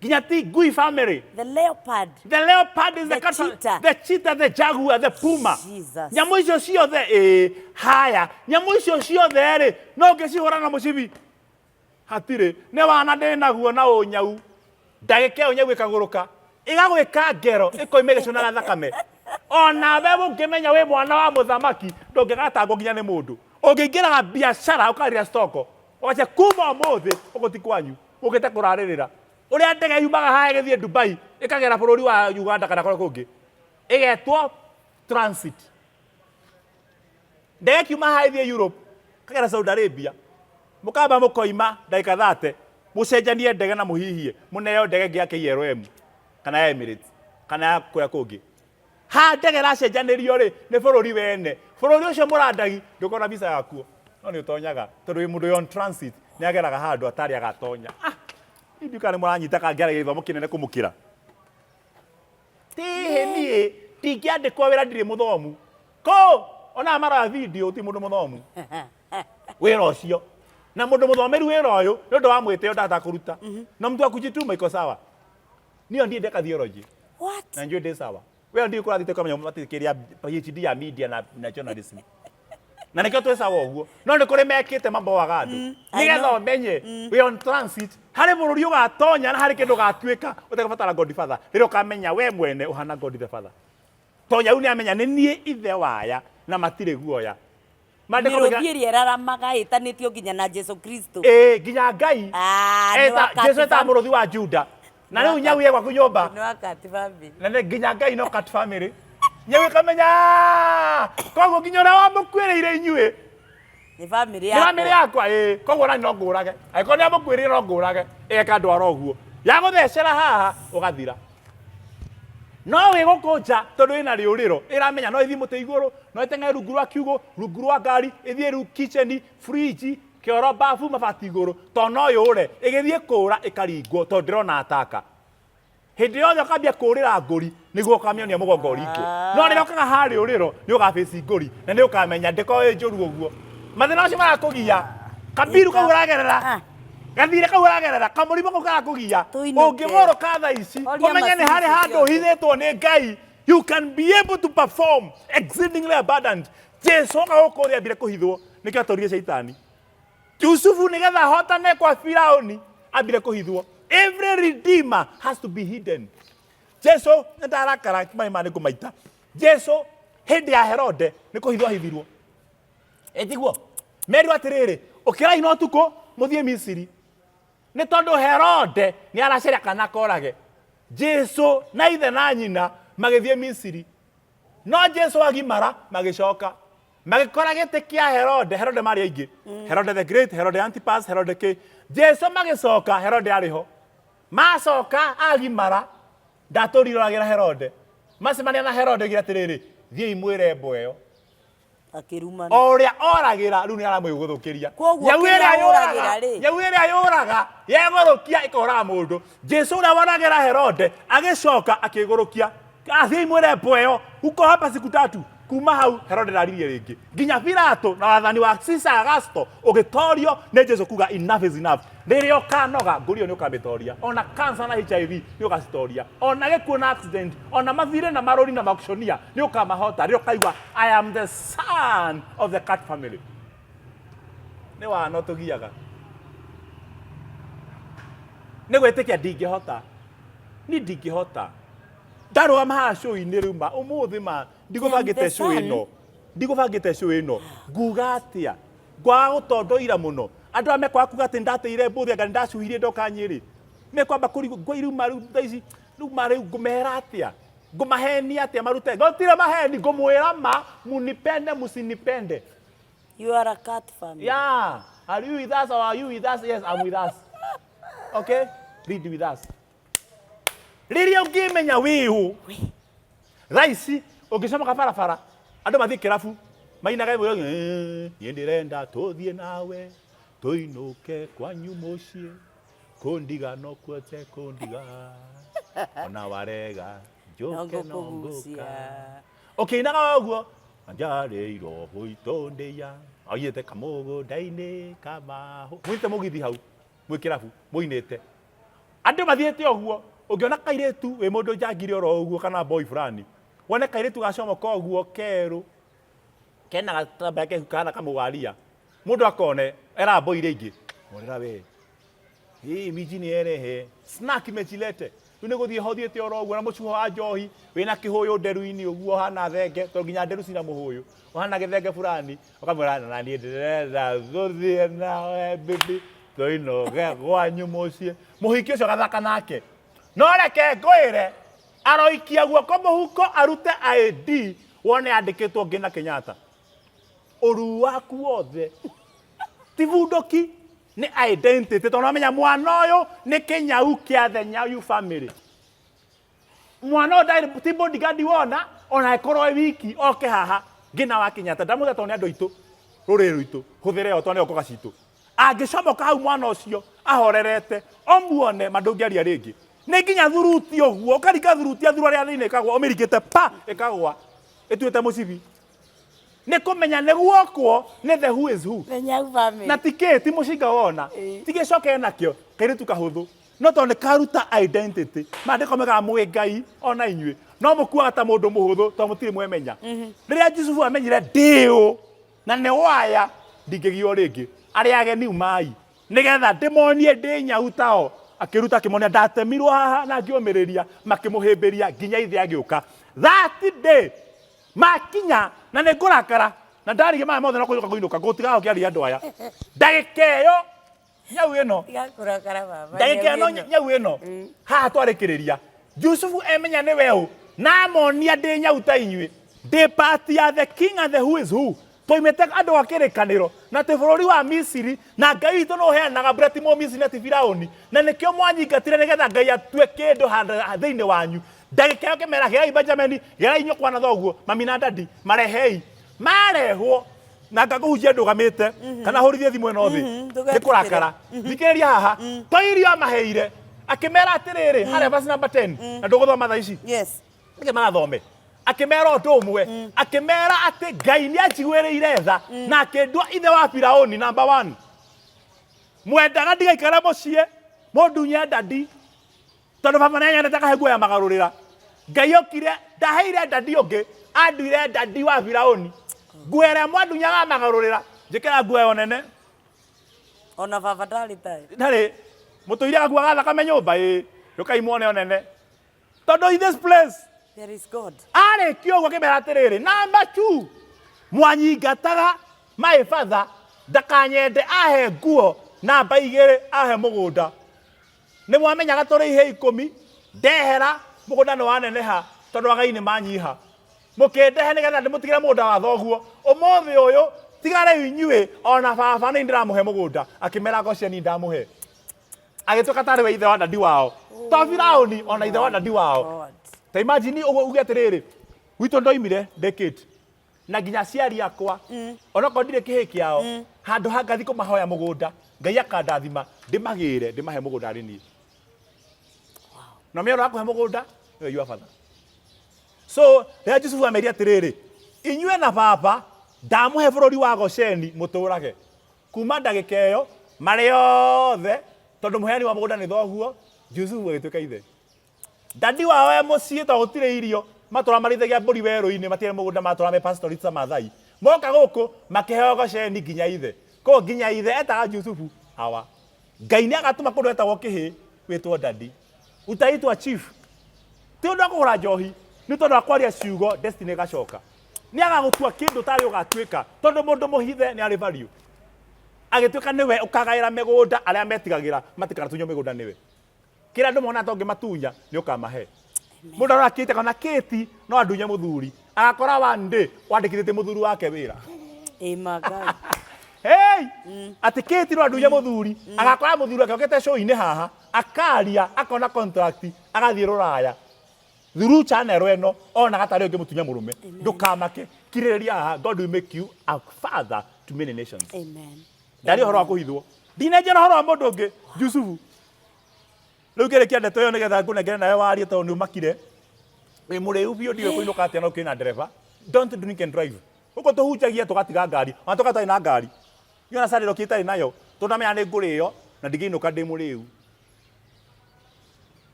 Nginya ti ngui family. The leopard. The leopard is the The cat family. cheetah. The cheetah, the jaguar, the puma. Jesus. Nyamũ icio ciothe ĩĩ haya. Nyamũ icio ciothe rĩ no ngĩcihũra na mũcibi. Hatirĩ. Nĩ wana ndĩ naguo na ũnyau. Ndagĩka ĩyo nyau ĩkagũrũka. Ĩgagwĩka ngero ĩkoima ĩgĩcũnaga thakame. Ona we ũngĩmenya wĩ mwana wa mũthamaki ndũngĩgatangwo nginya nĩ mũndũ. Ũngĩingĩraga biacara ũkarĩra stoko. Ũgacia kuma ũmũthĩ ũguo ti kwanyu. Ũkĩte kũrarĩrĩra. Ũrĩa ndege yumaga haha ĩgĩthiĩ Dubai ĩkagera bũrũri wa Uganda kana kũrĩa kũngĩ. Ĩgetwo transit. Ndege ĩkiuma haha ĩthiĩ Europe ĩkagera Saudi Arabia. Mũkamba mũkoima ndagĩka 30 mũcenjanie ndege na mũhihie mũneo ndege ĩngĩ ya KLM kana ya Emirates kana ya kũrĩa kũngĩ. Ha ndege ĩracenjanĩrio rĩ nĩ bũrũri wene. Bũrũri ũcio mũrandagi ndũkorwo na visa yakuo. No nĩ ũtonyaga tondũ wĩ mũndũ wĩ on transit, nĩ ageraga handũ atarĩ agatonya. Ah, ndiũĩ kana nĩ mũranyita kana ngĩaragia gĩthomo kĩnene kũmũkĩra. Tihi niĩ ndingĩandĩkwo wĩra ndirĩ mũthomu. Kũ ona maroya video ti mũndũ mũthomu wĩra ũcio na mũndũ mũthomeru wĩra ũyũ nĩ ũndũ wa mwĩtĩo ndahota kũruta na mtu wa kujituma iko sawa. Niyo ndiĩ ndeka theology. What? Na njũĩ ndĩ sawa. Wĩra ndiĩ kũrathiĩte kũmenya matikĩria PhD ya media na journalism. Na nĩkĩo twĩ sawa ũguo. No nĩ kũrĩ mekĩte mamboaga andũ. I Nĩgetha know. ũmenye wĩ on transit harĩ bũrũri ũgatonya na harĩ kĩndũ ũgatuĩka ũtegũbatara Godfather. Rĩrĩa ũkamenya we mwene ũhana God the Father. Tonya rĩu nĩamenya nĩ niĩ ithe waya na matirĩ guoya. Maandĩko Mĩrũthi moigaga- ĩrĩa ĩraramaga ĩtanĩtio nginya na Jesu Kristo. Ĩĩ, nginya Ngai. Ah, nĩ wakati Jesu etaga fam- mũrũthi wa Juda. Na rĩu nyau ĩ gwaku nyũmba. Nĩ wakati family. Na nĩ nginya Ngai no cat family. Nyau ĩkamenya "Ah, koguo nginya ũrĩa wamũkuĩrĩire inyuĩ Nĩ family nĩ yakwa. family yakwa ĩĩ koguo nani no ngũrage angĩkorwo nĩ amũkuĩrĩire no ngũrage ĩgeka ndwara ũguo yagũthecera haha ũgathira no wĩ gũkũ nja tondũ ĩna rĩũrĩro ĩramenya no ĩthiĩ mũtĩ igũrũ no ĩteng'ere rungu rwa kiugũ rungu rwa ngari ĩthiĩ rĩu kitchen fridge kĩoro bafu mabati igũrũ tondũ no yũre ĩgĩthiĩ kũra ĩkaringwo tondũ ndĩrona ataka hĩndĩ yothe ũkambia kũrĩra ngũri nĩguo ũkamĩonia mũgongo ũringwo no rĩrĩa ũkaga harĩa ũrĩro nĩ ũgabĩci ngũri na nĩ ũkamenya ndĩkorwo ĩ njũru ũguo mathĩna macio marakũgia kabiru kau ũragerera Ah. gathirĩ kau ũragerera kamũrimũ kau karakũgia Tũinũke. ũngĩgũrũka thaa ici Horia ũmenye nĩ harĩ macini handũ ciothe. ũhithĩtwo nĩ Ngai. You can be able to perform exceedingly abundant. Jesu oka gũkũ thĩ ambire kũhithwo nĩkĩo atoririe caitani. Yusufu nĩgetha ahotane kwa Firauni ambire kũhithwo. Every redeemer has to be hidden. Jesu nĩ ndarakara maĩ ma nĩ ngũmaita. Jesu hĩndĩ ya Herode nĩ kũhithwo ahithirwo. Ĩtiguo? Merirwo atĩrĩrĩ, ũkĩrai na ũtukũ mũthiĩ Misiri. Nĩ tondũ Herode nĩ aracaria kana korage. Jesu na ithe na nyina magĩthiĩ Misiri. No Jesu agimara magĩcoka. Magĩkora gĩtĩ kĩa Herode, Herode marĩ aingĩ. Herode the Great, Herode Antipas, Herode kĩ. Jesu magĩcoka, Herode arĩ ho. Macoka agimara, ndatũrire oragĩra Herode. Macemania na Herode oigire atĩrĩrĩ, thiĩi mwĩre mbwa ĩyo. Akĩrumana. O ũrĩa oragĩra rĩu nĩ aramwĩgũthũkĩria. Koguo Nyau kĩrĩa ĩrĩa ũragĩra yũraga, rĩ? nyau ĩrĩa yũraga, yegũrũkia ĩkoraga mũndũ. Jesu ũrĩa woragĩra Herode, agĩcoka akĩgũrũkia. Athiĩ mwĩre mbwa ĩyo, uko hapa siku tatu. Kuma hau Herode ndaririe rĩngĩ. Nginya Pilato na wathani wa Caesar Augusto ũgĩtorio nĩ Jesu kuga enough is enough. Rĩrĩa ũkanoga ngũri ĩyo nĩ ũkamĩtoria. Ona cancer na HIV nĩ ũgacitoria. Ona gĩkuũ na accident, ona mathirĩ na marũri na maauctioneer nĩ ũkamahota. Rĩrĩa ũkaigua I am the son of the cat family. Nĩ wana ũtũgiaga. Nĩ gwĩtĩkia ndingĩhota. Niĩ ndingĩhota. Ndarũgama haha show-inĩ rĩu ma ũmũthĩ ma ndigũbangĩte the show son. ĩno. Ndigũbangĩte show ĩno. Nguga atĩa? Ngwaga gũtondoira mũno. Andũ aya mekwaga kuga atĩ nĩndateire mbũthĩ anga nĩndacuhirie ndoka Nyĩrĩ. Mekwamba kũrigwo ngwa rĩu ma rĩu thaa ici rĩu ma rĩu ngũmera atĩa? Ngũmahenia atĩa marute? Gũtirĩ maheni ngũmwĩra ma munipende musinipende. You are a cat family. Yeah. Are you with us or are you with us? Yes, I'm with us. Okay? Read with us. Rĩrĩa ũngĩmenya wĩũ thaa ici ũngĩcomoka barabara andũ mathiĩ kĩrabu mainaga ĩmwe niĩ ndĩrenda tũthiĩ nawe tũinũke kwanyu mũciĩ kũndiga no kuote kũndiga ona warega njũke no ngũka ũkĩinaga ũguo njarĩirwo gũitũndĩia oigĩte kamũgũnda-inĩ kamahũ mwĩte mũgithi hau mwĩ kĩrabu mũinĩte andũ mathiĩte ũguo ũngĩona kairĩtu wĩ mũndũ njangiri oro ũguo kana boy fulani wone kairĩtu gacomoka ũguo kerũ kena gatambaya kehu kahana kamũgaria mũndũ akone era boy iria ingĩ morera we hii miji nĩ erehe snack imejilete rĩu nĩ gũthiĩ hothiĩte oro ũguo na mũcuho wa njohi wĩna kĩhũyũ nderu-inĩ ũguo ũhana thenge tondũ nginya nderu cina mũhũyũ ũhana gĩthenge fulani ũkamwĩra na niĩ ndĩrenda tũthiĩ nawe bibi tũinũke kwanyu mũciĩ mũhiki ũcio gathaka nake no reke ngwĩre aroikia guoko mũhuko arute ID wone andĩkĩtwo Ngina Kenyatta ũruu waku wothe ti bunduki nĩ identity tondũ amenya mwana ũyũ nĩ kĩnyau kĩa the nyau family mwana ũyũ ndarĩ ti bodyguard wona ona ĩkorwo ĩ wiki oke haha Ngina wa Kenyatta ndamũthia tondũ nĩ andũ aitũ Rũrĩrĩ rwitũ hũthĩra ĩyo tondũ nĩyo ngoga citũ. Angĩcomoka hau mwana ũcio ahorerete, ũmuone ma ndũngĩaria rĩngĩ. Nĩ nginya thuruti ũguo, ũkaringa thuruti ya thurua rĩa thĩinĩ ĩkagwa, ũmĩringĩte pa ĩkagwa, ĩtuĩte mũcibi. Nĩ kũmenya nĩ guokwo nĩ the who is who. The Nyau family. Na ti kĩ, ti mũcinga wona, ti gĩcoke nakĩo, kairĩtu kahũthũ. No tondũ nĩ karuta identity, maandĩko megaga mwĩ Ngai ona inyuĩ, no mũkuaga ta mũndũ mũhũthũ tondũ mũtirĩ mwemenya. Rĩrĩa Jusufu amenyire ndĩ ũ na nĩ waya, ndingĩgio rĩngĩ. Arĩa ageni umai, nĩgetha ndĩmonie ndĩ nyau tao. Akĩruta akĩmonia ndatemirwo haha na ngĩũmĩrĩria, makĩmũhĩmbĩria nginya ithe agĩũka. That day makinya na nĩ ngũrakara na ndarigia maya mothe no kũinũka ngũinũka ngũtigaga ũkĩaria andũ aya. Ndagĩka ĩyo nyau ĩno Tiga kũrakara baba. ndagĩka ĩno nyau ĩno haha twarĩkĩrĩria Jusufu emenya nĩ we ũ na amonia ndĩ nyau ta inyuĩ ndĩ part ya the king and the who is who twaimĩte andũ a kĩrĩkanĩro na twĩ bũrũri wa Misiri na Ngai witũ nĩ ũheanaga mbura ti Mũmisiri na ti Firaũni na nĩkĩo mwanyingatire nĩgetha Ngai atue kĩndũ handũ thĩinĩ wanyu ndagĩka ĩyo kĩmera gĩrai Benjamini gĩrai nyũkwa na thoguo mami na dadi marehei marehwo na ngakũhunjia ndũgamĩte kana hũrithie thimũ ĩno thĩ Ndũgetĩkĩre. nĩ kũrakara thikĩrĩria haha to irio amaheire akĩmera atĩrĩrĩ harĩa verse number 10 na ndũgũthoma thaa ici Yes. nĩkĩ magathome akĩmera ũndũ ũmwe akĩmera atĩ Ngai nĩ anjiguĩrĩire tha na akĩndua ithe wa Firaũni number one mwendaga ndigaikara mũciĩ mũndunye ndadi tondũ baba nĩanyendete akahe nguo ya magarũrĩra Ngai okire ndaheire ndadi ũngĩ anduire ndadi wa Firaũni nguo ĩrĩa mwandunyaga magarũrĩra njĩkĩra nguo ĩyo nene Ona baba ndarĩ tayo. ndarĩ mũtũire gakuaga thakame nyũmba ĩ rũkai muone ũnene tondũ in this place There is God. arĩkia ũguo akĩmera atĩrĩrĩ namba two mwanyingataga my father ndakanyende ahe nguo namba igĩrĩ ahe mũgũnda nĩ mwamenyaga tũrĩ ihe ikũmi ndehera mũgũnda nĩ waneneha tondũ agai nĩ manyiha mũkĩndehe nĩgetha ndĩmũtigĩre mũgũnda wa thoguo ũmũthĩ ũyũ tiga rĩu inyuĩ ona baba nĩ ndĩramũhe mũgũnda akĩmera Gosheni ndamũhe agĩtuĩka tarĩ we ithe wa dadi wao to Firaũni ona ithe wa dadi wao God. ta imagine ũguo uge atĩrĩrĩ gwitũ ndoimire ndĩkĩte na nginya aciari akwa onokorwo ndirĩ kĩhĩ kĩao handũ ha ngathi kũmahoya mũgũnda Ngai akandathima ndĩmagĩre ndĩmahe mũgũnda arĩ niĩ na mĩoro akũhe mũgũnda nĩwe your father so rĩrĩa Jusufu amerie atĩrĩrĩ inyuĩ na baba ndamũhe bũrũri wa Gosheni mũtũrage kuma ndagĩka ĩyo marĩ othe tondũ mũheani wa mũgũnda nĩ thoguo Jusufu agĩtuĩka ithe dadi wao e mũciĩ tondũ gũtirĩ irio matũra marĩithagia mbũri werũ-inĩ matirĩ mũgũnda matũra me pastorist ta Mathai moka gũkũ makĩheo Gosheni nginya ithe koguo nginya ithe etaga Jusufu awa Ngai nĩ agatũma kũndũ etagwo kĩhĩ wĩtwo dadi utaitwa chief ti ũndũ wa kũgũra njohi nĩ tondũ wa kwaria ciugo destiny ĩgacoka nĩ agagũtua kĩndũ tarĩ ũgatuĩka tondũ mũndũ mũhithe nĩ arĩ value agĩtuĩka nĩwe ũkagaĩra mĩgũnda arĩa metigagĩra matikanatunywo mĩgũnda nĩwe kĩrĩa andũ monaga ta ũngĩmatunya nĩ ũkamahe mũndũ arakĩte kana kĩti no andunye mũthuri agakora one day wandĩkithĩtie mũthuri wake wĩra Ĩma Ngai. Hey! Atĩ kĩti no andunye mũthuri agakora mũthuri wake okĩte show-inĩ haha akaria akona contract agathiĩ rũraya through channel ĩno onaga tarĩ ũngĩmũtunya mũrũme ndũkamake kirĩrĩria haha God will make you a father to many nations Amen. ndari ũhoro wa kũhithwo ndinenjera ũhoro wa mũndũ ũngĩ Jusufu rĩu kĩrĩkia ndeto ĩyo nĩgetha ngũnengere nawe warie tondũ nĩ ũmakire wĩ mũrĩu biũ ndiũĩ kũinũka atĩa no kĩna ndereba don't drink and drive ũguo tũhunjagia tũgatiga ngari ona tũka twarĩ na ngari niĩ ona Sunday ndokire itarĩ nayo tondũ ndamenya nĩ ngũrĩo na ndingĩinũka ndĩ mũrĩu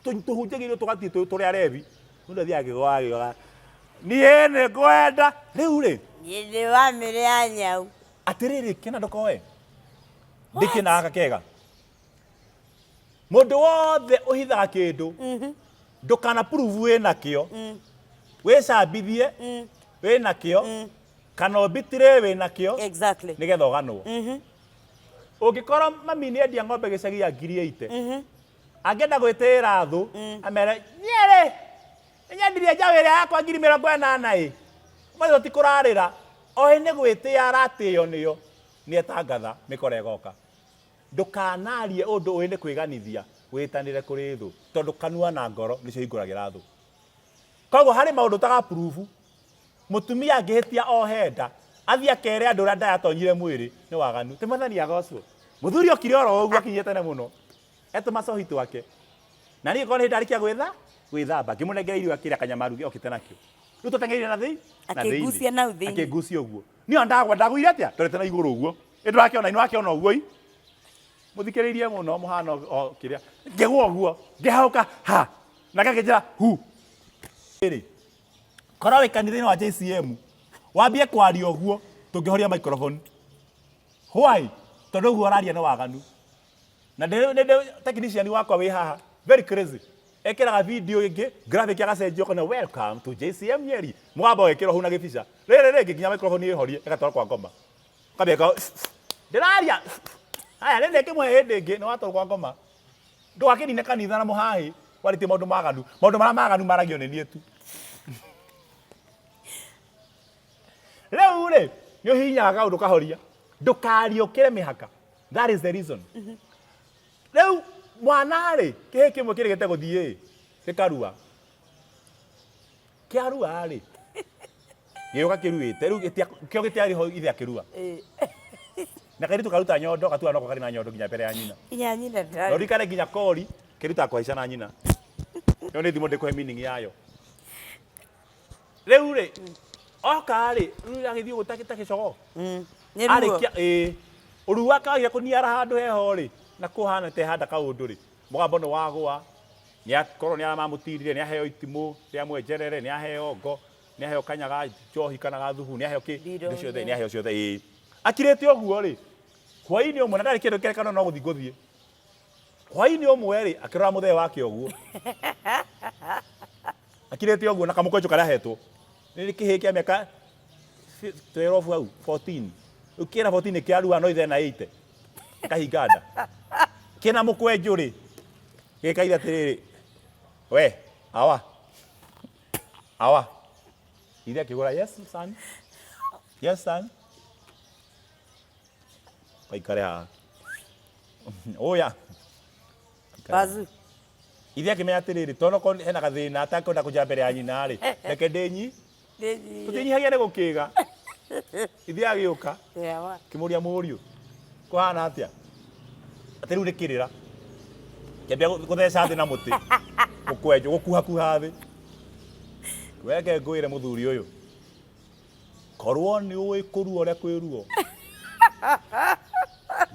tũhunjagia irio tũgathiĩ tũrĩ arebi mũndũ athiaga akĩgũaga agĩũgaga niĩ nĩ ngwenda rĩu rĩ Niĩ ndĩ bamĩrĩ ya nyau. atĩrĩrĩ kĩna ndũkoe ndĩkĩna gaka kega mũndũ wothe ũhithaga kĩndũ ndũkana prove wĩ nakĩo wĩcambithie wĩ nakĩo kana ũmbitire wĩ nakĩo Exactly. nĩgetha ũganwo ũngĩkorwo mami nĩ endia ng'ombe gĩcagi ya ngiri 80 angĩenda gwĩtĩĩra thũ amere nyerĩ nyendirie njaũ ĩrĩa yakwa 80,000 ĩ ũmũthĩ tũtikũrarĩra oĩ nĩ gwĩtĩĩa aratĩo nĩyo nĩ etangatha mĩkora ĩgoka ndũkanarie ũndũ ũĩ nĩ kwĩganithia wĩtanĩre kũrĩ thũ tondũ kanua na ngoro nĩcio hingũragĩra thũ koguo harĩ maũndũ ũtagapurubu mũtumia angĩhĩtia ohe nda Athiĩ akere andũ ũrĩa ndayatonyire mwĩrĩ nĩ waganu. Ti Mwathani agocwo. Mũthuri okire oro ũguo akinyire tene mũno. Etũma cohi twake. Na niĩ korwo nĩ ndarĩkia gwĩtha gwĩthamba ngĩmũnengera irio akĩrĩa kanyama aruge okĩte nakĩo. Rĩu tũteng'erire na thĩi na thĩinĩ. Akĩngucia nau thĩinĩ. Akĩngucia ũguo. Niĩ ona ndagwa ndagũire atĩa? Ndorete na igũrũ ũguo. Ĩ ndũrakĩona nĩwakĩona ũguo ii. Mũthikĩrĩirie mũno mũhano o kĩrĩa. Ngĩgwa ũguo ngĩhahũka ha. Nake akĩnjĩra hu. Rĩrĩ korwo wĩ kanitha-inĩ wa JCM wambie kwaria ũguo tũngĩhoria microphone. Why? Tondũ ũguo ũraria nĩ waganu. Na ndĩ ndĩ technician wakwa wĩ haha very crazy. Ekĩraga video ĩngĩ graphic agacenjia ũkona welcome to JCM Nyeri. Mũgambo wekĩrwo hau na gĩbica. Rĩrĩ rĩngĩ nginya microphone ĩhorie ĩgatwarwo kwa ngoma. Kambia ka ndĩraria. Haya rĩrĩ kĩmwe hĩndĩ ĩngĩ nĩ watwarwo kwa ngoma. Ndũgakĩnine kanitha na mũhaĩ warĩtie maũndũ maganu. Maũndũ marĩa maganu maragio nĩ niĩ tu. Rĩu rĩ nĩ ũhihinyaga kaũndũ kahoria. Ndũkariũkĩre mĩhaka. That is the reason. Rĩu mwana rĩ kĩhĩ kĩmwe kĩrĩgĩte gũthiĩ ĩ gĩkarua. Kĩarua rĩ gĩũka kĩruĩte rĩu kĩo gĩtiarĩ ho ithe akĩrua. Na kairĩtu karuta nyondo gatua noko karĩ na nyondo nginya mbere ya nyina. Nginya nyina Na ndarĩ. ũririkane nginya kori kĩrutaga kũhaica na nyina. Ĩyo nĩ thimo ndĩkũhe meaning yayo. Rĩu rĩ oka rĩ rĩu agĩthiĩ ũguo ta gĩcogoo. Nĩ ruo. Arĩkia ĩĩ ũruu wake wagire kũniara handũ heho rĩ na kũhana ta handa kaũndũ rĩ mũgambo nĩ wagũa nĩ akorwo nĩ aramamũtirire nĩ aheo itimũ rĩa mwenjerere nĩ aheo ngo nĩ aheo kanya ga njohi kana ga thubu nĩ aheo kĩ indo ciothe nĩ aheo ciothe ĩĩ akirĩte ũguo rĩ hwainĩ ũmwe na ndarĩ kĩndũ kĩrekano no gũthiĩ ngũthiĩ hwainĩ ũmwe rĩ akĩrora mũthee wake ũguo akirĩte ũguo na kamũkwanjũ karĩa ahetwo nĩ kĩhĩĩ kĩa mĩaka 12 hau 14 rĩu kĩna 14 kĩarua no ithe na 80 kahinga nda kĩna mũkwenjũ rĩ gĩkaire atĩrĩrĩ we awa awa ithe akĩgũra yes son yes son kaikare haha ũya Bazu. Ithe akĩmenya atĩrĩrĩ, tondũ okorwo hena gathĩna atekwenda kũnjĩra mbere ya nyina rĩ, reke ndĩnyi, tũtinyihagia nĩ gũkĩga. Ithe agĩũka, akĩmũria mũriũ, kũhana atĩa? Atĩ rĩu nĩ kĩrĩra. Kĩambia gũtheca thĩ na mũtĩ, gũkwenjwo, gũkuhakuha thĩ. Reke ngwĩre mũthuri ũyũ, korwo nĩ ũĩ kũrua ũrĩa kwĩ ruo,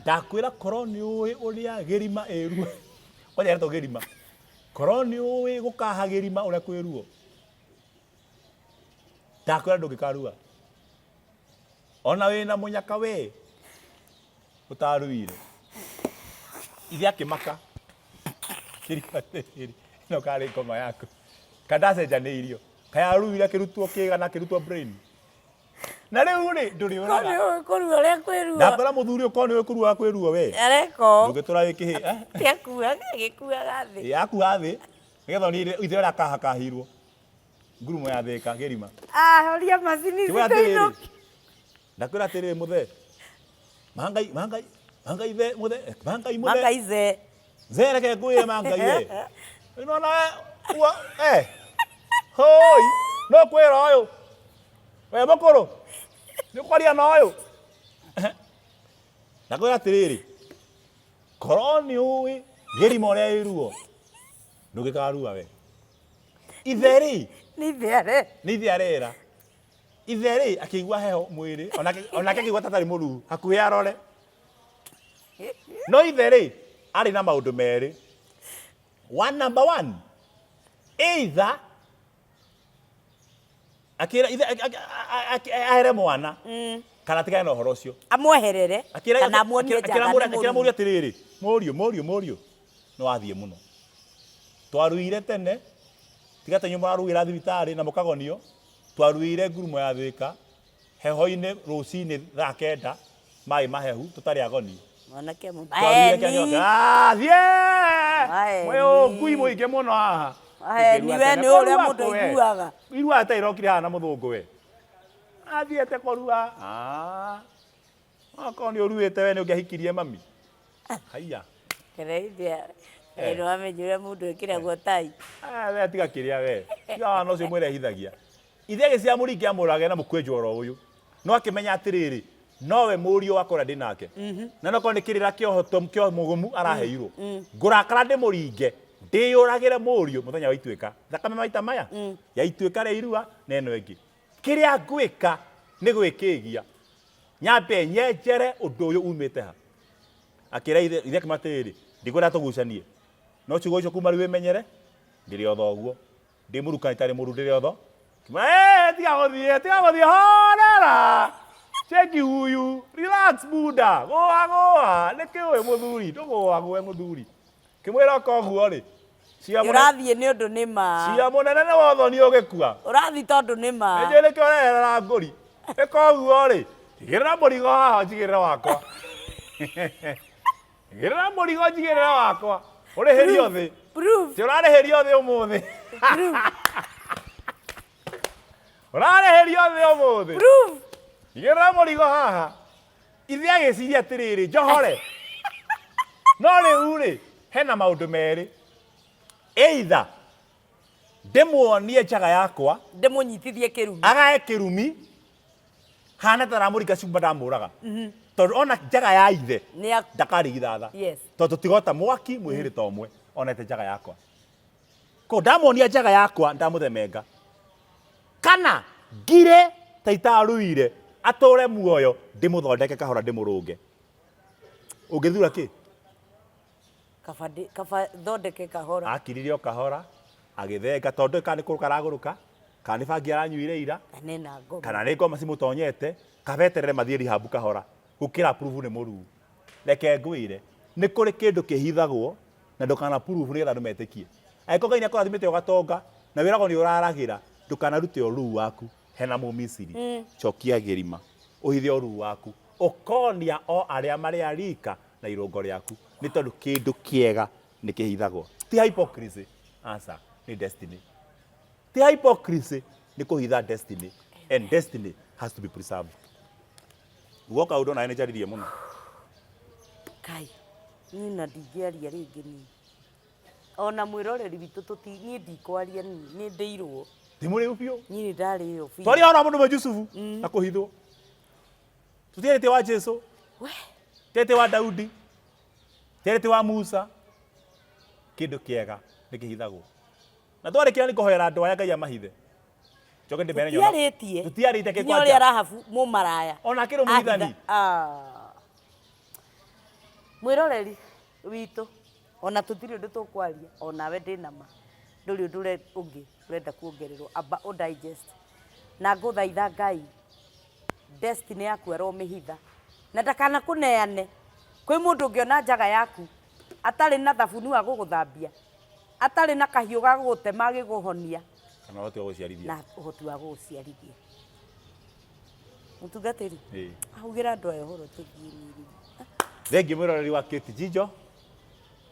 ndakwĩra korwo nĩ ũĩ ũrĩa gĩrima ĩ ruo. Kwanja ĩretwo gĩrima. Korwo nĩ ũĩ gũkaha gĩrima ũrĩa kwĩ ruo. Ndakwĩra ndũngĩkarua. Ona wĩna mũnyaka we ũtaruire. Ithe akĩmaka. Kĩrima atĩrĩrĩ, ĩno karĩ ngoma yaku. Kandacenjanĩirio. Kaĩ aruire akĩrutwo kĩga na akĩrutwo brain. Na rĩu rĩ ndũrĩ ũraga. Kũrua ũrĩa kwĩ ruo. Ndakwĩra mũthuri ũkorwo nĩ ũĩ kũrua kwĩ ruo we. Areka ũũ. Ndũngĩtũra wĩ kĩhĩ. Eh? Kĩakuaga, gĩkuaga thĩ. Yakuha thĩ nĩgetha one ithe ũrĩa akahakahirwo. Ngurumo ya thĩka kĩrima. Ah, horia macini ici Kĩmwĩra atĩrĩrĩ. tũinũke. Ndakwĩra atĩrĩrĩ mũthee. Mangai mangai mangai the mũthee mangai mũthee. Mangai ze. Zee reke ngwĩre mangai we. Nĩwona we uo eh. Hoi no kwĩra ũyũ. We mũkũrũ. Nĩ kwaria na ũyũ. Ndakwĩra atĩrĩrĩ. Korwo nĩ ũĩ gĩrima ũrĩa ĩ ruo. Ndũngĩkarua we. Ithe rĩ Nĩ ithe are. nĩ ithe arera. Ithe rĩ akĩigua heho mwĩrĩ onake onake akĩigua ta atarĩ mũruu hakuhĩ arore. No ithe rĩ arĩ na maũndũ merĩ. One number one, either akĩra ithe ahere mwana kana atigane na ũhoro ũcio. Amweherere Akĩra kana amuonie akĩra njaga mũriũ nĩ akĩra mũruu. mũriũ atĩrĩrĩ, mũriũ mũriũ mũriũ nĩ wathiĩ mũno. Twaruire tene tiga ta inyuĩ mũraruĩra thibitarĩ na mũkagonio, twaruire ngurumo ya Thĩka heho-inĩ rũcinĩ thaa kenda maĩ mahehu tũtarĩ agoni. Mwanake Twaruire kĩa Maheni. nyoka. Ah, thiĩ! Maheni. Mwĩ ũngui mũingĩ mũno haha. Maheni, Ngĩrua we tene. nĩ ũrĩa Kũrua mũndũ kũ we? aiguaga. Irua ta irokire haha na mũthũngũ we. Athiĩte kũrua. Ah. Okorwo nĩ ũruĩte we nĩ ũngĩahikirie mami. Haiya. Kĩreithia. Nĩ wamenya ũrĩa mũndũ ĩkĩragwo tai. Ah, we tiga kĩrĩa we. Tiga wana ũcio mwĩrehithagia. Ithe agĩciara mũringi amũrage na mũkwenjwo oro ũyũ. No akĩmenya atĩrĩrĩ, nowe mũriũ wakwa ũrĩa ndĩ nake, na nokorwo nĩ kĩrĩra kĩohotomu kĩa mũgũmu araheirwo, ngũrakara ndĩmũringe, ndĩyũragĩre mũriũ mũthenya wa ituĩka, thakame maita maya ya ituĩka rĩa irua na ĩno ĩngĩ. Kĩrĩa ngwĩka nĩ gwĩkĩgia, nyambe nyenjere ũndũ ũyũ umĩte ha. Akĩra ithe, ithe akĩmwĩra atĩrĩrĩ, ndikwenda tũgucanie, no ciugo icio kuma rĩu wĩmenyere, ndĩrĩ o thoguo. Ndĩ mũrukani tarĩ mũru ndĩrĩ otho. Kĩmwĩra, "Eh, tiga gũthiĩ, tiga gũthiĩ, horera. Cheki huyu, relax buda, gũa gũa, nĩkĩ ũĩ mũthuri, ndũgũagũe mũthuri." Kĩmwĩra oka ũguo rĩ, cira mũnene, Ũrathiĩ nĩ ũndũ nĩ ma. cira mũnene nĩ wothoni ũgĩkua. Ũrathiĩ tondũ nĩ ma. Nĩnjũĩ nĩkĩo ũreherera ngũri. Ĩka ũguo rĩ, tigĩrĩra mũrigo haha ũnjigĩrĩre wakwa. Gĩrĩra mũrigo njigĩrĩra wakwa. Ũrĩhĩrio thĩ. Proof. Ti ũrarĩhĩrio thĩ ũmũthĩ. Ũrarĩhĩrio thĩ ũmũthĩ. Proof. Igĩrĩra mũrigo haha. Ithe agĩciria atĩrĩrĩ, njohore. No rĩu rĩ, hena maũndũ merĩ. Either ndĩmuonie njaga yakwa, Ndĩmũnyitithie kĩrumi. agae kĩrumi, hana ta aramũringa cuma ndamũraga. Tondũ ona njaga ya ithe Nĩ a- ndakarigithatha. Yes. Tondũ tũtigota mwaki mwĩhĩrĩ ta ũmwe onete njaga yakwa. Ko ndamuonia njaga yakwa ndamũthemenga. Kana ngire ta itaruire atũre muoyo ndĩmũthondeke kahora ndĩmũrũnge. Ũngĩthura kĩ? Kaba ndĩ- kaba thondeke kahora. Akirire o kahora agĩthenga tondũ kana nĩ kũrũka aragũrũka kana nĩ bangi aranyuire ira Na nena ngoma. kana nĩ ngoma cimũtonyete kaba eterere mathiĩ rehab kahora gũkĩra prove nĩ mũruu. Reke ngwĩre nĩ kũrĩ kĩndũ kĩhithagwo na ndũkana prove nĩgetha andũ metĩkie. Angĩkorwo Ngai nĩakũrathimĩte ũgatonga na wĩragwo nĩ ũraragĩra ndũkanarute ũruu waku hena mũmisiri. Cokia gĩrima ũhithe ũruu waku ũkonia o arĩa marĩ a rika na irũngo rĩaku nĩ tondũ kĩndũ kĩega nĩ kĩhithagwo. Ti hypocrisy, aca, nĩ destiny. Ti hypocrisy, nĩ kũhitha destiny and destiny has to be preserved. Ugo kaũndũ nawe nĩ njaririe mũno. Kai, niĩ na ndingĩaria rĩngĩ niĩ. Ona mwĩroreri witũ tũti niĩ ndikwaria niĩ, nĩ ndĩirwo. Ti mũrĩu biũ. Niĩ nĩ ndarĩo biũ. Twaria ũhoro wa mũndũ ũmwe Jusufu na kũhithwo. Tũtiarĩtie wa Jesu. We. Tũtiarĩtie wa Daudi. Tũtiarĩtie wa Musa. Kĩndũ kĩega nĩ kĩhithagwo. Na twarĩkia nĩ kũhoera andũ aya Ngai amahithe. Njoke ndĩmere nyona. Tũtiarĩtie. Tũtiarĩtie kĩ Nginya kwanja. ũrĩa Rahabu mũmaraya. Ona akĩrĩ mũhithani. Ah. Mwĩroreri witũ ona tũtirĩ ũndũ tũkwaria onawe ndĩ na ma ndũrĩ ũndũ ũngĩ ũrenda kuongererwo amba ũ digest na ngũthaitha Ngai destiny yaku aromĩhitha na ndakanakũneane kwĩ mũndũ ũngĩona njaga yaku atarĩ na thabuni wa gũgũthambia atarĩ na kahiũ ga gũgũtema agĩkũhonia Kana ũhoti wa gũciarithia. na ũhoti wa gũgũciarithia. Mũtungatĩri, Ĩĩ. augĩra andũ aya ũhoro tũthiĩ niĩ. Thank you mwĩroreri wa Kate Jijo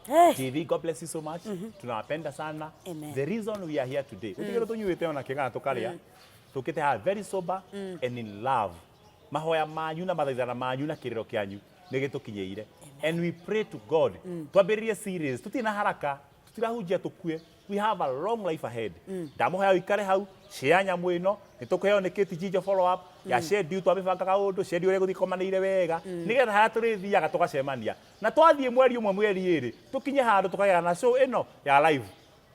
Hey. TV. God bless you so much. Tunawapenda sana. Amen. The reason we are here today. Utigire tũnyuĩte ona kĩgana tũkarĩa. Tũkĩte haha very sober and in love. Mahoya manyu na mathaithana manyu na kĩrĩro kĩanyu nĩ gĩtũkinyĩire. And we pray to God. Twambĩrĩrie series. Tũtirĩ na haraka. Tũtirahunjia tũkue. We have a long life ahead. Ndamũhoya ũikare hau, share nyamũ ĩno, nĩ tũkũheo nĩ Kate Jijo follow up ya schedule twamĩbanga kaũndũ, schedule ũrĩa ĩgũthiĩ ĩkomanĩire wega, nĩgetha harĩa tũrĩthiaga tũgacemania. Na twathiĩ mweri ũmwe mweri ĩrĩ, tũkinye handũ tũkagĩa na show ĩno ya live.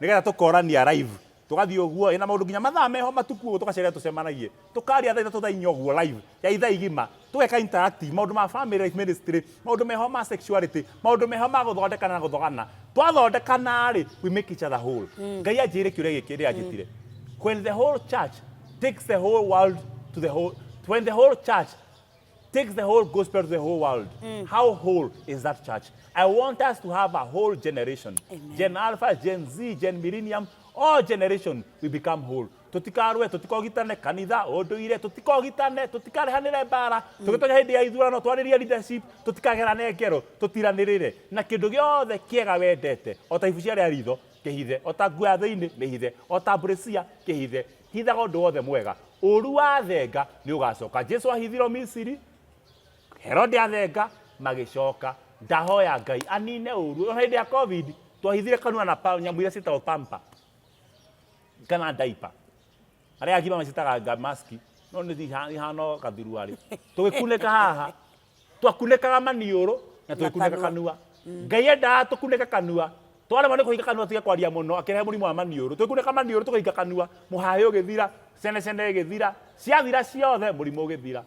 Nĩgetha tũkorania live. Tũgathiĩ ũguo, ĩna maũndũ nginya mathaa meho matuku ũguo tũgacerera tũcemanagie. Tũkaria thaa ithatũ thaa inya ũguo live ya ithaa igima. Tũgeka interactive, maũndũ ma family life ministry, maũndũ meho ma sexuality, maũndũ meho ma gũthondekana na gũthogana. Twathondekana rĩ, we make each other whole. Ngai anjĩrire kĩũria gĩkĩ rĩrĩa anjĩtire. When the whole church takes the whole world to the whole, when the whole church takes the whole gospel to the whole world. How whole is that church? I want us to have a whole generation. Amen. Gen Alpha, Gen Z, Gen Millennium, all generation we become whole. Tũtikarũe, tũtikogitane kanitha, ũndũire, tũtikogitane, tũtikarehanĩre mbara, tũgĩtonya hĩndĩ ya ithurano twarĩrie leadership, tũtikagerane ngero, tũtiranĩrĩre. Na kĩndũ gĩothe kĩega wendete, o ta ibu cia rĩa ritho, kĩhithe, o ta nguo ya thĩinĩ, mĩhithe, o ta brassiere, kĩhithe. Hithaga ũndũ wothe mwega. Ũru wa thenga nĩ ũgacoka. Jesu ahithirwo Misiri, Herode athenga, magĩcoka. Ndahoya Ngai anine ũru. Ona hĩndĩ ya COVID, twahithire kanua na nyamũ iria ciĩtagwo pamper kana diaper. Arĩa agima macitaga maski. No nĩ ihana o gathuruarĩ. Tũgĩkunĩka haha. Twakunĩkaga maniũrũ na tũgĩkunĩka kanua. Kanua. Ngai endaga tũkunĩke kanua. Twaremwo nĩ kũhinga kanua tige kwaria mũno, akĩrehe mũrimũ wa maniũrũ. Tũgĩkunĩka maniũrũ tũkĩhinga kanua, mũhaĩ ũgĩthira, cenecene ĩgĩthira, ciathira ciothe, mũrimũ ũgĩthira.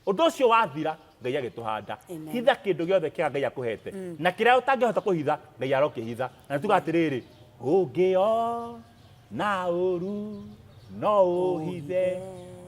Ũndũ ũcio wathira, Ngai agĩtũhanda. Amen. Hitha kĩndũ gĩothe kĩrĩa Ngai akũhete. Na kĩrĩa ũtangĩhota kũhitha, Ngai arokĩhitha. Na nĩ tuga atĩrĩrĩ, ũngĩona ũru no ũhithe.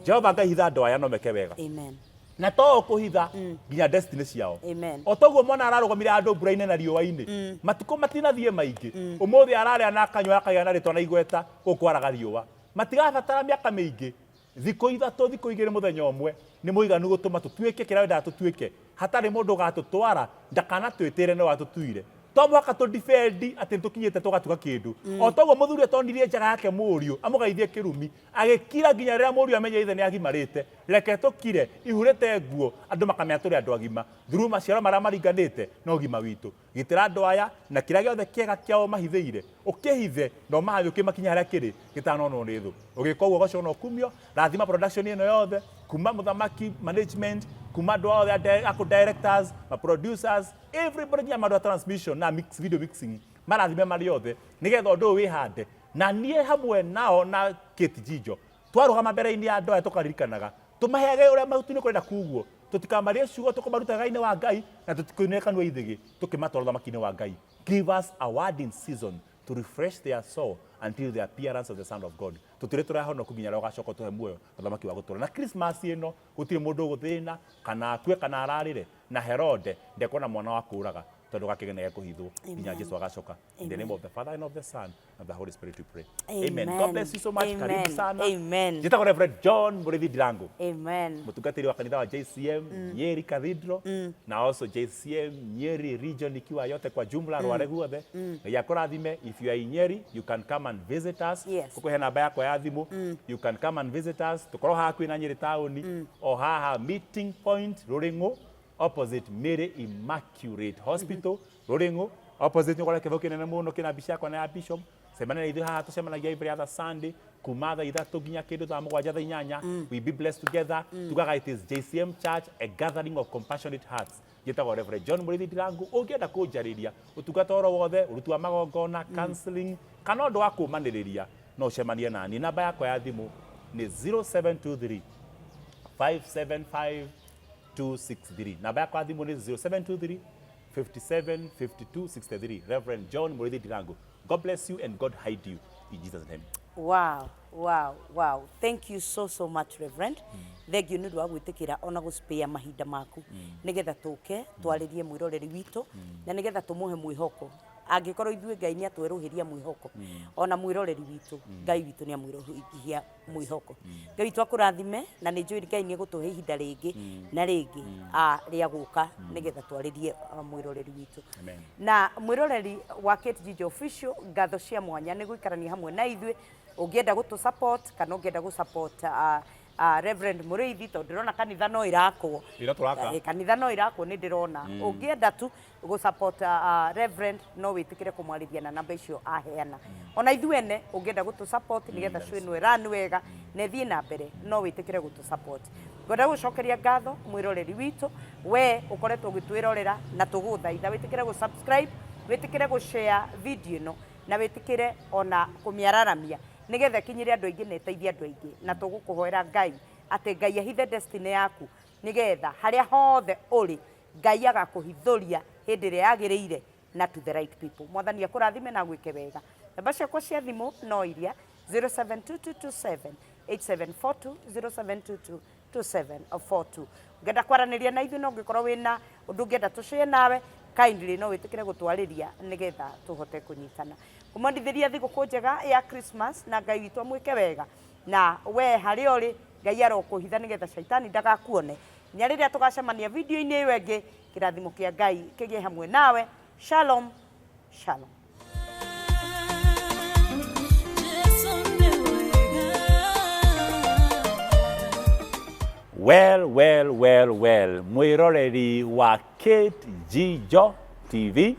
Jehova Ngai hitha andũ aya no meke wega. Amen. Na to o kũhitha nginya destiny ciao. Amen. O toguo mwana ararũgamire handũ mbura-inĩ na riũa-inĩ, matukũ matinathiĩ maingĩ, ũmũthĩ ararĩa na akanyua akagĩa na rĩtwa na igweta gũkũ kwaraga riũa. Matigabatara mĩaka mĩingĩ, thikũ 3, thikũ 2, mũthenya ũmwe nĩ mũiganu gũtũma tũtuĩke kĩrĩa wendaga tũtuĩke. Hatarĩ mũndũ ũgatũtwara, ndakanatwĩtĩre nĩwe watũtuire. To mũhaka tũ defend atĩ nĩtũkinyĩte tũgatuga kĩndũ. O toguo mũthuri atonirie njaga yake mũriũ amũgeithie kĩrumi, agĩkira nginya rĩrĩa mũriũ amenye ithe nĩ agimarĩte. Reke tũkire, ihu rĩte nguo, andũ makamenya tũrĩ andũ agima. Through maciaro marĩa maringanĩte na ũgima witũ. Gitĩra andũ aya na kĩrĩa gĩothe kĩega kĩao mahithĩire, ũkĩhithe na ũmahanyũkie makinye harĩa kĩrĩ gĩtanonwo nĩ thũ. Ũgĩka ũguo ũgacoka na ũkumio. Rathima production ĩno yothe, kuma mũthamaki management, kuma andũ othe a directors, ma producers, everybody nginya andũ a transmission na mix, video mixing, marathime marĩ othe nĩgetha ũndũ ũyũ wĩhande. Na niĩ hamwe nao na Kate Jijo twarũgama mbere-inĩ ya andũ aya tũkaririkanaga, tũmaheage ũrĩa mahuti-inĩ kũrenda kuguo, tũtikamarie ciugo tũkũmaruta wega-inĩ wa Ngai na tũtikoinĩre kanua ithĩgĩ tũkĩmatwara ũthamaki-inĩ wa Ngai. Give us a word in season to refresh their soul until the appearance of the Son of God. Tũtũre tũrĩ ahonoku nginya rĩrĩa ũgacoka ũtũhe muoyo na ũthamaki wa gũtũũra. Na Christmas ĩno gũtirĩ mũndũ ũgũthĩna kana akue kana ararĩre, na Herode ndekuona mwana wa kũũraga tondũ gakĩgene gekũhithwo nginya Jesu agacoka. In the name of the Father and of the Son and of the Holy Spirit we pray. Amen. God bless you so much. Amen. Karibu sana. Amen. Njĩtagwo Reverend John Mũrĩithi Ndirango. Amen. Mũtungatĩri wa kanitha wa JCM Nyeri Cathedral na also JCM Nyeri region ikiwa yote kwa jumla, Rware guothe. Ngai akũrathime. If you are in Nyeri, you can come and visit us. Ngũkũhe namba yakwa ya thimũ. You can come and visit us. Tũkorwo haha kwĩna Nyeri taũni o haha meeting point Rũrĩng'ũ, opposite Mary Immaculate Hospital, Rũrĩng'ũ opposite nĩ ũkora kĩbaũ kĩnene mũno kĩna mbica yakwa na ya bishop. Cemania na ithuĩ haha, tũcemanagia every other Sunday kuma thaa 3 nginya kĩndũ thaa 7, thaa 8. We be blessed together. Tugaga it is JCM Church, a gathering of compassionate hearts. Njĩtagwo Reverend John Mũrĩithi Ndirangu. Ũngĩenda kũnjarĩria ũtungata oro wothe, ũruti wa magongona, counseling kana ũndũ wa kũmanĩrĩria, no ũcemanie na niĩ. Namba yakwa ya thimũ nĩ 0723 575 263. Namba yakwa ya thimũ nĩ 0723 57 52 63. Reverend John Mũrĩithi Ndirangu. God bless you and God hide you in Jesus' name. Wow. Thank you so, so much, Reverend. Thank you nĩ ũndũ wa gwĩtĩkĩra ona gũspare mahinda maku nĩgetha tũke twarĩrie mwĩroreri witũ na nĩgetha tũmũhe mwĩhoko. Angĩkorwo ithuĩ Ngai nĩ atwerũhĩria mwĩhoko, ona mwĩroreri witũ Ngai witũ nĩ amwĩrũhĩria mwĩhoko. Ngai witũ akũrathime, na nĩ njũĩ Ngai nĩ egũtũhe ihinda rĩngĩ na rĩngĩ rĩa gũka nĩgetha twarĩrie mwĩroreri witũ. Amen. Na mwĩroreri wa Kate Jijo Official, ngatho cia mwanya nĩ gũikarania hamwe na ithuĩ. Ũngĩenda gũtũ support kana ũngĩenda gũ support Reverend Mũrĩithi, tondũ ndĩrona kanitha no ĩrakwo. Ĩra tũraka. Kanitha no ĩrakwo nĩ ndĩrona. Ũngĩenda tu gũ support Reverend, no wĩtĩkĩre kũmwarĩria na namba icio aheana. Ona ithuĩ ene ũngĩenda gũtũ support nĩgetha show ĩno ĩrun wega na ĩthiĩ na mbere, no wĩtĩkĩre gũtũ support. Ngwenda gũcokeria ngatho mwĩroreri witũ, we ũkoretwo ũgĩtwĩrorera, na tũgũthaitha wĩtĩkĩre gũ subscribe, wĩtĩkĩre gũ share video ĩno, na wĩtĩkĩre ona kũmĩararamia nĩgetha ĩkinyĩre andũ aingĩ na ĩteithie andũ aingĩ. Na tũgũkũhoera Ngai atĩ Ngai ahithe destiny yaku nĩgetha harĩa hothe ũrĩ Ngai agakũhithũria hĩndĩ ĩrĩa yagĩrĩire na to the right people. Mwathani akũrathime na agwĩke wega. Namba ciakwa cia thimũ no iria 072227 8742, 0722 2742. Ũngĩenda kwaranĩria na ithuĩ, no ũngĩkorwo wĩna ũndũ ũngĩenda tũshare nawe, kindly no wĩtĩkĩre gũtwarĩria nĩgetha tũhote kũnyitana. Kũmwendithĩria thigũkũ njega ya Christmas, na Ngai witũ amwĩke wega, na we harĩa ũrĩ Ngai arokũhitha nĩgetha caitani ndagakuone. Nginya rĩrĩa tũgacemania video-inĩ ĩyo ĩngĩ, kĩrathimo kĩa Ngai kĩgĩe hamwe nawe. Shalom, shalom. Jesu nĩ wega. Well, well, well, well, mwĩroreri wa Kate Jijo TV,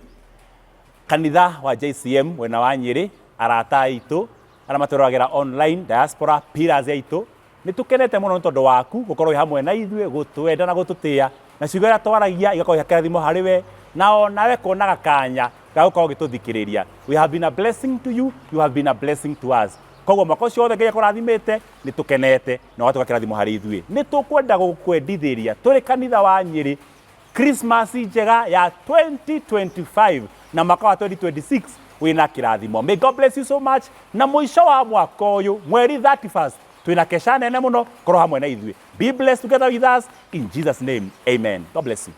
kanitha wa JCM mwena wa Nyĩrĩ, arata aitũ arĩa matũroragĩra online, diaspora pillars aitũ. Nĩ tũkenete mũno nĩ tondũ waku gũkorwo wĩ hamwe na ithuĩ, gũtwenda na gũtũtĩa, na ciugo iria twaragia igakorwo ikĩrathimo harĩ we, na onawe kuonaga kanya ga gũkorwo ũgĩtũthikĩrĩria. We have been a blessing to you, you have been a blessing to us. Koguo mwaka ũcio wothe Ngai akũrathimĩte, nĩ tũkenete na ũgatuĩka kĩrathimo harĩ ithuĩ. Nĩ tũkwenda gũkwendithĩria tũrĩ kanitha wa Nyĩrĩ Christmas njega ya 2025 na mwaka wa 2026 wĩna kĩrathimo. May God bless you so much. Na mũico wa mwaka ũyũ mweri 31st twĩna kesha nene mũno, korwo hamwe na ithuĩ. Be blessed together with us in Jesus name. Amen. God bless you.